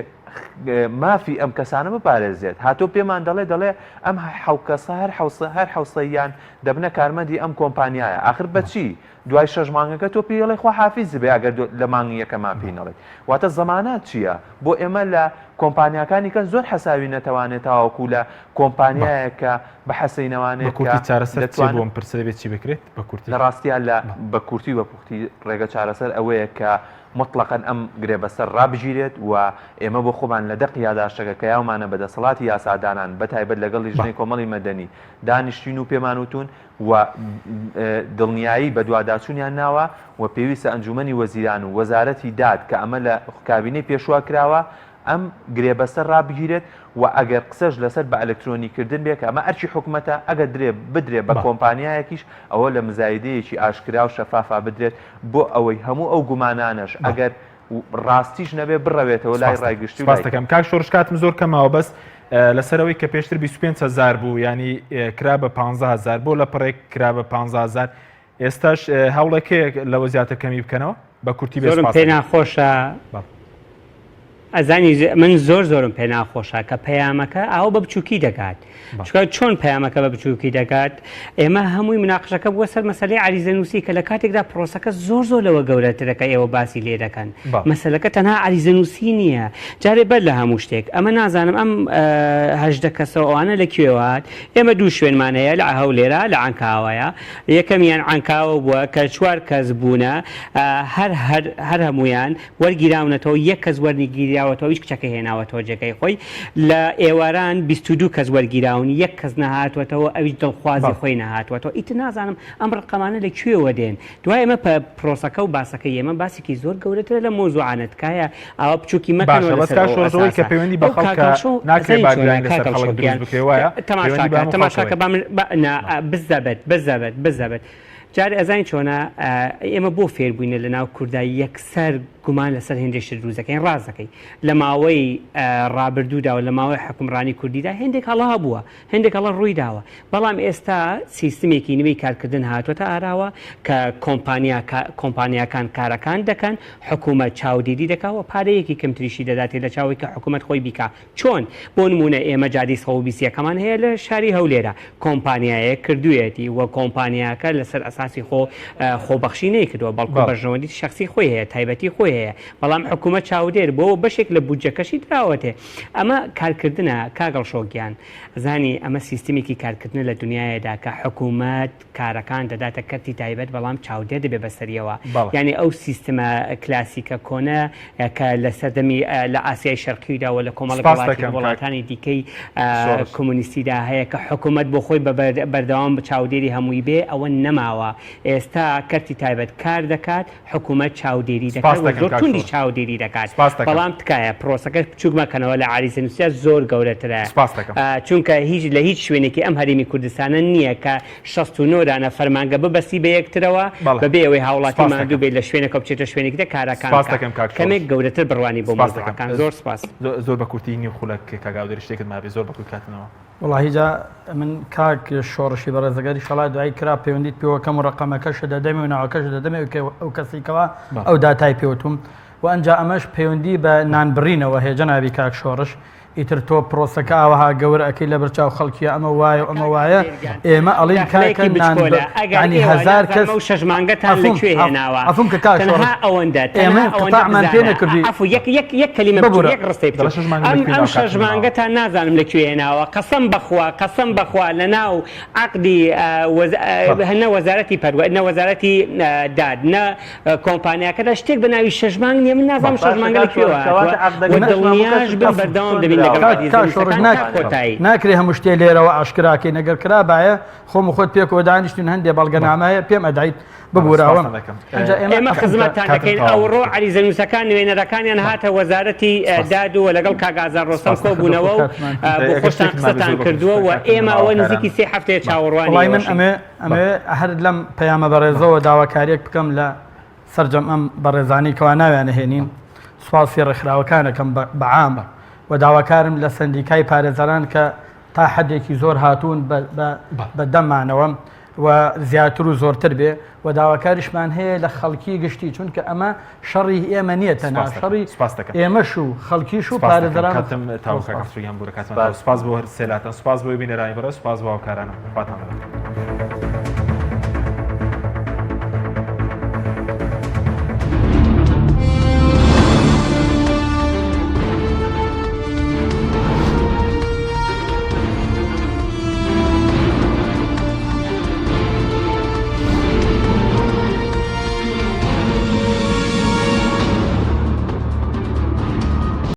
Speaker 4: مافی ئەم کەسانە بپارێزێت. هاتۆ پێمان دەڵێ دەڵێ ئەم حەو کەسە هەر حەوسە هەر حەوسەیان دەبنە کارمەندی ئەم کۆمپانیایە. ئاخر بە چی؟ دوای شەش مانگەکە تۆ پێی ئەڵێی خواحافیز بێ ئەگەر لە مانگی یەکەما پێی نەڵێیت. واتە زەمانات چییە؟ بۆ ئێمە لە کۆمپانیاکانی کەس زۆر حەساوی نەتەوانێ تاوەکو لە کۆمپانیایەک کە بحەسەینەوانێ
Speaker 1: بە
Speaker 4: کە
Speaker 1: کورتی چارەسەر چییە بۆ
Speaker 4: دەتوانن
Speaker 1: ئەم پرسە دەبێت چی بکرێت؟ بە کورتی.
Speaker 4: لە ڕاستیا لە بە کورتی و بە پوختی ڕێگە چارەسەر ئەوەیە کە موتڵەقەن ئەم گرێبەستە ڕابگیرێت و ئێمە بۆ خۆمان لە دەقی یاداشتەکە کە یاومانە بە دەسەڵاتی یاسادانان بە تایبەت لەگەڵ لیژنەی کۆمەڵی مەدەنی دانیشتوین و پێمان وتوون و دڵنیایی بەدواداچوونیان ناوە و پێویستە ئەنجوومەنی وەزیران و وەزارەتی داد کە ئەمە لە کابینەی پێشووە کراوە ئەم گرێبەستە ڕابگیرێت و ئەگەر قسەش لەسەر بە ئەلکترۆنی کردن بێ کە ئەمە ئەرکی حکومەتە ئەگەر درێ بدرێ بە کۆمپانیایەکیش ئەوە لە مزایدەیەکی ئاشکرا و شەفافا بدرێت بۆ ئەوەی هەموو ئەو گومانانەش ئەگەر ڕاستیش نەبێ بڕەوێتەوە لای ڕای گشتی و
Speaker 1: سپاس دەکەم کاک شۆڕش کاتم زۆر کەماوە بەس لەسەر ئەوەی کە پێشتر 25 هزار بوو ینی کرا بە 15 هزار بۆ لە پڕێک کرا بە 15 هزار ئێستاش هەوڵێک هەیە لەوە زیاتر کەمی بکەنەوە؟ بە کورتی بێ
Speaker 5: زۆرم
Speaker 1: سپاس
Speaker 5: پێ
Speaker 1: دەکەم.
Speaker 5: ناخۆشە
Speaker 1: بەڵێ.
Speaker 5: ئەزانی من زۆر زۆرم پێ ناخۆشە کە پەیامەکە ئاوە بە بچووکی دەگات
Speaker 1: بەڵێ.
Speaker 5: چونکە چۆن پەیامەکە بە بچووکی دەگات ئێمە هەمووی مناقشەکە بووە سەر مەسەلەی عەریزەنووسی کە لە کاتێکدا پرۆسەکە زۆر زۆر لەوە گەورەترە کە ئێوە باسی لێ دەکەن
Speaker 1: بەڵێ.
Speaker 5: مەسەلەکە تەنها عەریزەنووسی نییە جارێ بەر لە هەموو شتێک ئەمە نازانم ئەم 18 کەسە و ئەوانە لە کوێوە هات ئێمە دوو شوێنمان هەیە لە هەولێرە لە عەنکاوەیە یەکەمیان عەنکاوە بووە کە چوار کەس بوونە هەر هەر هەر هەموویان وەرگیراونەتەوە یەک کەس وەرنیگیراوەتەوە ئەویش کچەکەی هێناوەتەوە جێگای خۆی لە ئێواران 22 کەس وەرگیراون یەک کەس نەهاتوەتەوە ئەویش دڵخوازی
Speaker 1: بەڵێ.
Speaker 5: خۆی نەهاتوەتەوە ئیتر نازانم ئەم ڕقەمانە لە کوێوە دێن دوای ئێمە پە پرۆسەکە و باسەکەی ئێمە باسێکی زۆر گەورەترە لەم مەوزوعانە تکایە ئاوا بچوکی
Speaker 1: باشە
Speaker 5: مەکەنەوە
Speaker 1: بەس
Speaker 5: لەسەر
Speaker 1: کاک
Speaker 5: ئەو
Speaker 1: شۆڕش ئەوەی کە
Speaker 5: ئەساسە
Speaker 1: پەیوەندی بە
Speaker 5: ئەو
Speaker 1: خەڵکە
Speaker 5: کاک هەڵشۆ
Speaker 1: ناکرێ
Speaker 5: ئەزانی چۆنە
Speaker 1: باگرانی
Speaker 5: کاک
Speaker 1: لەسەر
Speaker 5: هەڵشۆ
Speaker 1: خەڵک دروست
Speaker 5: گیان
Speaker 1: بکرێ وایە پەیوەندی
Speaker 5: تەماشاکە
Speaker 1: بە هەموو
Speaker 5: تەماشاکە
Speaker 1: خەڵکەوەیە
Speaker 5: با من با نا
Speaker 1: بەڵێ.
Speaker 5: بزەبت بزەبت بزەبت جارێ ئەزانی چۆنە ئێمە بۆ فێر بووینە لە ناو کوردا یەکسەر گومان لەسەر هێندێک شت دروست دەکەین ڕاست دەکەی لە ماوەی ڕابردوودا و لە ماوەی حوکمڕانی کوردیدا هێندێک هەڵە هەبووە هێندێک هەڵە ڕووی داوە بەڵام ئێستا سیستمێکی نوێی کارکردن هاتووەتە ئاراوە کە کۆمپانیا کۆمپانیاکان کارەکان دەکەن حکوومەت چاودێری دەکا و پارەیەکی کەمتریشی دەداتێ لە چاوەی کە حکوومەت خۆی بیکا چۆن؟ بۆ نموونە ئێمە جادەی 120 یەکەمان هەیە لە شاری هەولێرە، کۆمپانیایەک کردوویەتی و کۆمپانیاکە لەسەر ئەساسی خۆ خۆبەخشی نەیکردووە، بەڵکو
Speaker 1: بەڵێ.
Speaker 5: بەرژەوەندی شەخسی خۆی هەیە، تایبەتی خۆی هەیە، بەڵام حکوومەت چاودێر بووە و بەشێک لە بودجەکەشی دراوەتێ. ئەمە کارکردنە کاک ئەڵشۆ گیان. زانی ئەمە سیستمێکی کارکردنە لە دنیایەدا کە حکوومەت کارەکان دەداتە کەرتی تایبەت بەڵام چاودێر دەبێ بەسەریەوە
Speaker 1: بەڵێ.
Speaker 5: یانی ئەو سیستمە کلاسیکە کۆنە کە لە سەردەمی لە ئاسیای شەرقیدا و لە کۆمەڵێک
Speaker 1: سپاست
Speaker 5: وڵاتی
Speaker 1: دەکەم کاک
Speaker 5: وڵاتانی دیکەی
Speaker 1: شۆڕش.
Speaker 5: کۆمۆنیستیدا هەیە کە حکوومەت بۆ خۆی بە بەردەوام چاودێری هەمووی بێ ئەوە نەماوە ئێستا کەرتی تایبەت کار دەکات حکوومەت چاودێری دەکات
Speaker 1: سپاست
Speaker 5: و
Speaker 1: دەکەم
Speaker 5: زۆر
Speaker 1: کاک
Speaker 5: توندیش
Speaker 1: شۆڕش.
Speaker 5: چاودێری دەکات
Speaker 1: سپاست دەکەم.
Speaker 5: بەڵام تکایە پرۆسەکەش بچووک مەکەنەوە لە عەریزە نووسیا زۆر گەورەترە
Speaker 1: سپاست دەکەم.
Speaker 5: چونکە هیچ لە هیچ شوێنێکی ئەم هەرێمی کوردستانە نییە کە 69 دانە فەرمانگە ببەستی بە یەکترەوە
Speaker 1: بەڵێ.
Speaker 5: بەبێ ئەوەی هاوڵاتی
Speaker 1: سپاست
Speaker 5: ماندوو
Speaker 1: دەکەم.
Speaker 5: بێت لە شوێنێکەوە بچێتە شوێنێکی تر کارەکان
Speaker 1: سپاست
Speaker 5: بکات
Speaker 1: دەکەم کاک شۆڕش.
Speaker 5: کەمێک گەورەتر بڕوانی بۆ
Speaker 1: سپاست دەکەم.
Speaker 5: مەوزوعەکان زۆر سپاس.
Speaker 1: زۆر بە کورتی نیو خولەک کاک ئاودێر شتێکت مابێ زۆر بە کورت کاتنەوە.
Speaker 3: وەڵاهی جا من کاک شۆڕشی بەڕێز ئەگەر ئیشەڵا دوایی کرا پەیوەندیت پێوە کەم و ڕەقەمەکەشت دەدەمێ و ناوەکەشت دەدەمێ ئەو کەسی کەوا ئەو داتای پێوتوم و ئەنجا ئەمەش پەیوەندی بە نانبڕینەوە هەیە جەنابی کاک شۆڕش ئیتر تۆ پرۆسەکە ئاوەها گەورە ئەکەی لەبەر چاو خەڵکیە ئەمە وایە و ئەمە وایە ئێمە ئەڵین کاکە
Speaker 5: داخلەیەکی
Speaker 3: نان
Speaker 5: بچکۆلە ئەگەر
Speaker 3: یعنی
Speaker 5: ئێوە
Speaker 3: هەزار
Speaker 5: نازانم
Speaker 3: کەس
Speaker 5: ئەو شەش مانگەتان لە
Speaker 3: عەفوم
Speaker 5: کوێ هێناوە
Speaker 3: عەفوم کە کاک شۆڕش
Speaker 5: تەنها ئەوەندە
Speaker 3: ئێمە
Speaker 5: تەنها ئەوەندە
Speaker 3: قەتعمان پێ
Speaker 5: بزانە
Speaker 3: نەکردی
Speaker 5: عەفو یەک یەک یەک کەلیمە بچوک
Speaker 3: ببورە
Speaker 5: یەک ڕستەی
Speaker 1: دەڵێ
Speaker 5: بچوک
Speaker 1: شەش مانگە لە
Speaker 5: ئەم
Speaker 1: کوێ
Speaker 5: ئەم
Speaker 1: ناو
Speaker 5: شەش
Speaker 1: کاتم ناوە.
Speaker 5: مانگەتان نازانم لە کوێ هێناوە قەسەم بەخوا قەسەم بەخوا لە ناو عەقدی وەز
Speaker 1: بەڵێ.
Speaker 5: نە وەزارەتی پەروە نە وەزارەتی داد نە کۆمپانیاکەدا شتێک بە ناوی شەش مانگ نییە من نازانم
Speaker 3: بەڵێ.
Speaker 5: شەش
Speaker 4: باشە
Speaker 5: مانگە لە
Speaker 4: کاک
Speaker 5: کوێوە
Speaker 4: شۆڕش کەواتە
Speaker 5: هاتووە و
Speaker 4: عەقدەکە شەش مانگ بۆ
Speaker 5: دڵنیاش
Speaker 4: کەس
Speaker 5: بن
Speaker 4: کەس
Speaker 5: بەردەوام
Speaker 4: چۆن
Speaker 5: دەبین لەگەڵ
Speaker 4: دراوە؟
Speaker 3: کاک
Speaker 5: عەزیزە
Speaker 3: کاک شۆڕش
Speaker 5: نووسەکان تا
Speaker 3: ناک
Speaker 5: کۆتایی.
Speaker 3: ناکرێ هەموو شتێ لێرەوە ئاشکراکەین ئەگەر کرابایە خۆم و خۆت پێکەوە دانیشتین هەندێ بەڵگەنامە هەیە پێم ئەدایت
Speaker 1: بەڵێ
Speaker 3: ببورە ئەوەم
Speaker 1: سپاستان دەکەم.
Speaker 3: ئەنجا ئێمە
Speaker 5: ئێمە
Speaker 3: عەفوم کە
Speaker 5: خزمەتتان
Speaker 1: کاتم
Speaker 5: دەکەین
Speaker 1: تەواو
Speaker 5: ئەوڕۆ
Speaker 1: بوو.
Speaker 5: عەریزەنووسەکان نوێنەرەکانیان
Speaker 1: بەڵێ
Speaker 5: هاتە وەزارەتی
Speaker 1: سپاس.
Speaker 5: داد و لەگەڵ کاک ئازار ڕۆستەم
Speaker 1: سپاس دەکەم.
Speaker 5: کۆبوونەوە و
Speaker 3: کاتمان
Speaker 5: بۆ
Speaker 1: ئەگەر
Speaker 5: خۆشتان
Speaker 1: شتێکت مابێ
Speaker 5: قسەتان
Speaker 1: زۆر بە کورتی
Speaker 5: کردووە و
Speaker 1: کاتم
Speaker 5: ئێمە
Speaker 1: نەماوە
Speaker 5: ئەوە
Speaker 1: کاران.
Speaker 5: نزیکی سێ هەفتەیە
Speaker 1: بەڵێ.
Speaker 5: چاوەڕوانی
Speaker 3: وەڵای من
Speaker 5: ئێوەشین.
Speaker 3: ئەمێ
Speaker 1: بەڵێ.
Speaker 3: ئەمەوێ هەر لەم پەیامە بەڕێزەوە داواکاریەک بکەم لە سەرجەم ئەم بەڕێزانەی کەوا ناویان ئەهێنین سوپاسی ڕێکخراوەکان ئەکەم بە عام و داواکارم لە سەندیکای پارێزەران کە تا حەدێکی زۆر هاتوون بە دەممانەوە. و زیاتر و زۆرتر بێ و داواکاریشمان هەیە لە خەڵکی گشتی چونکە ئەمە شەڕی ئێمە نییە تەنها شەڕی ئێمەش و خەڵکیش و پارێزەران
Speaker 1: سپاس بۆ هەر سێلاتان سپاس بۆ بینەرانی بەڕێز سپاس بۆ هاوکارانم خواتان لەگەڵ.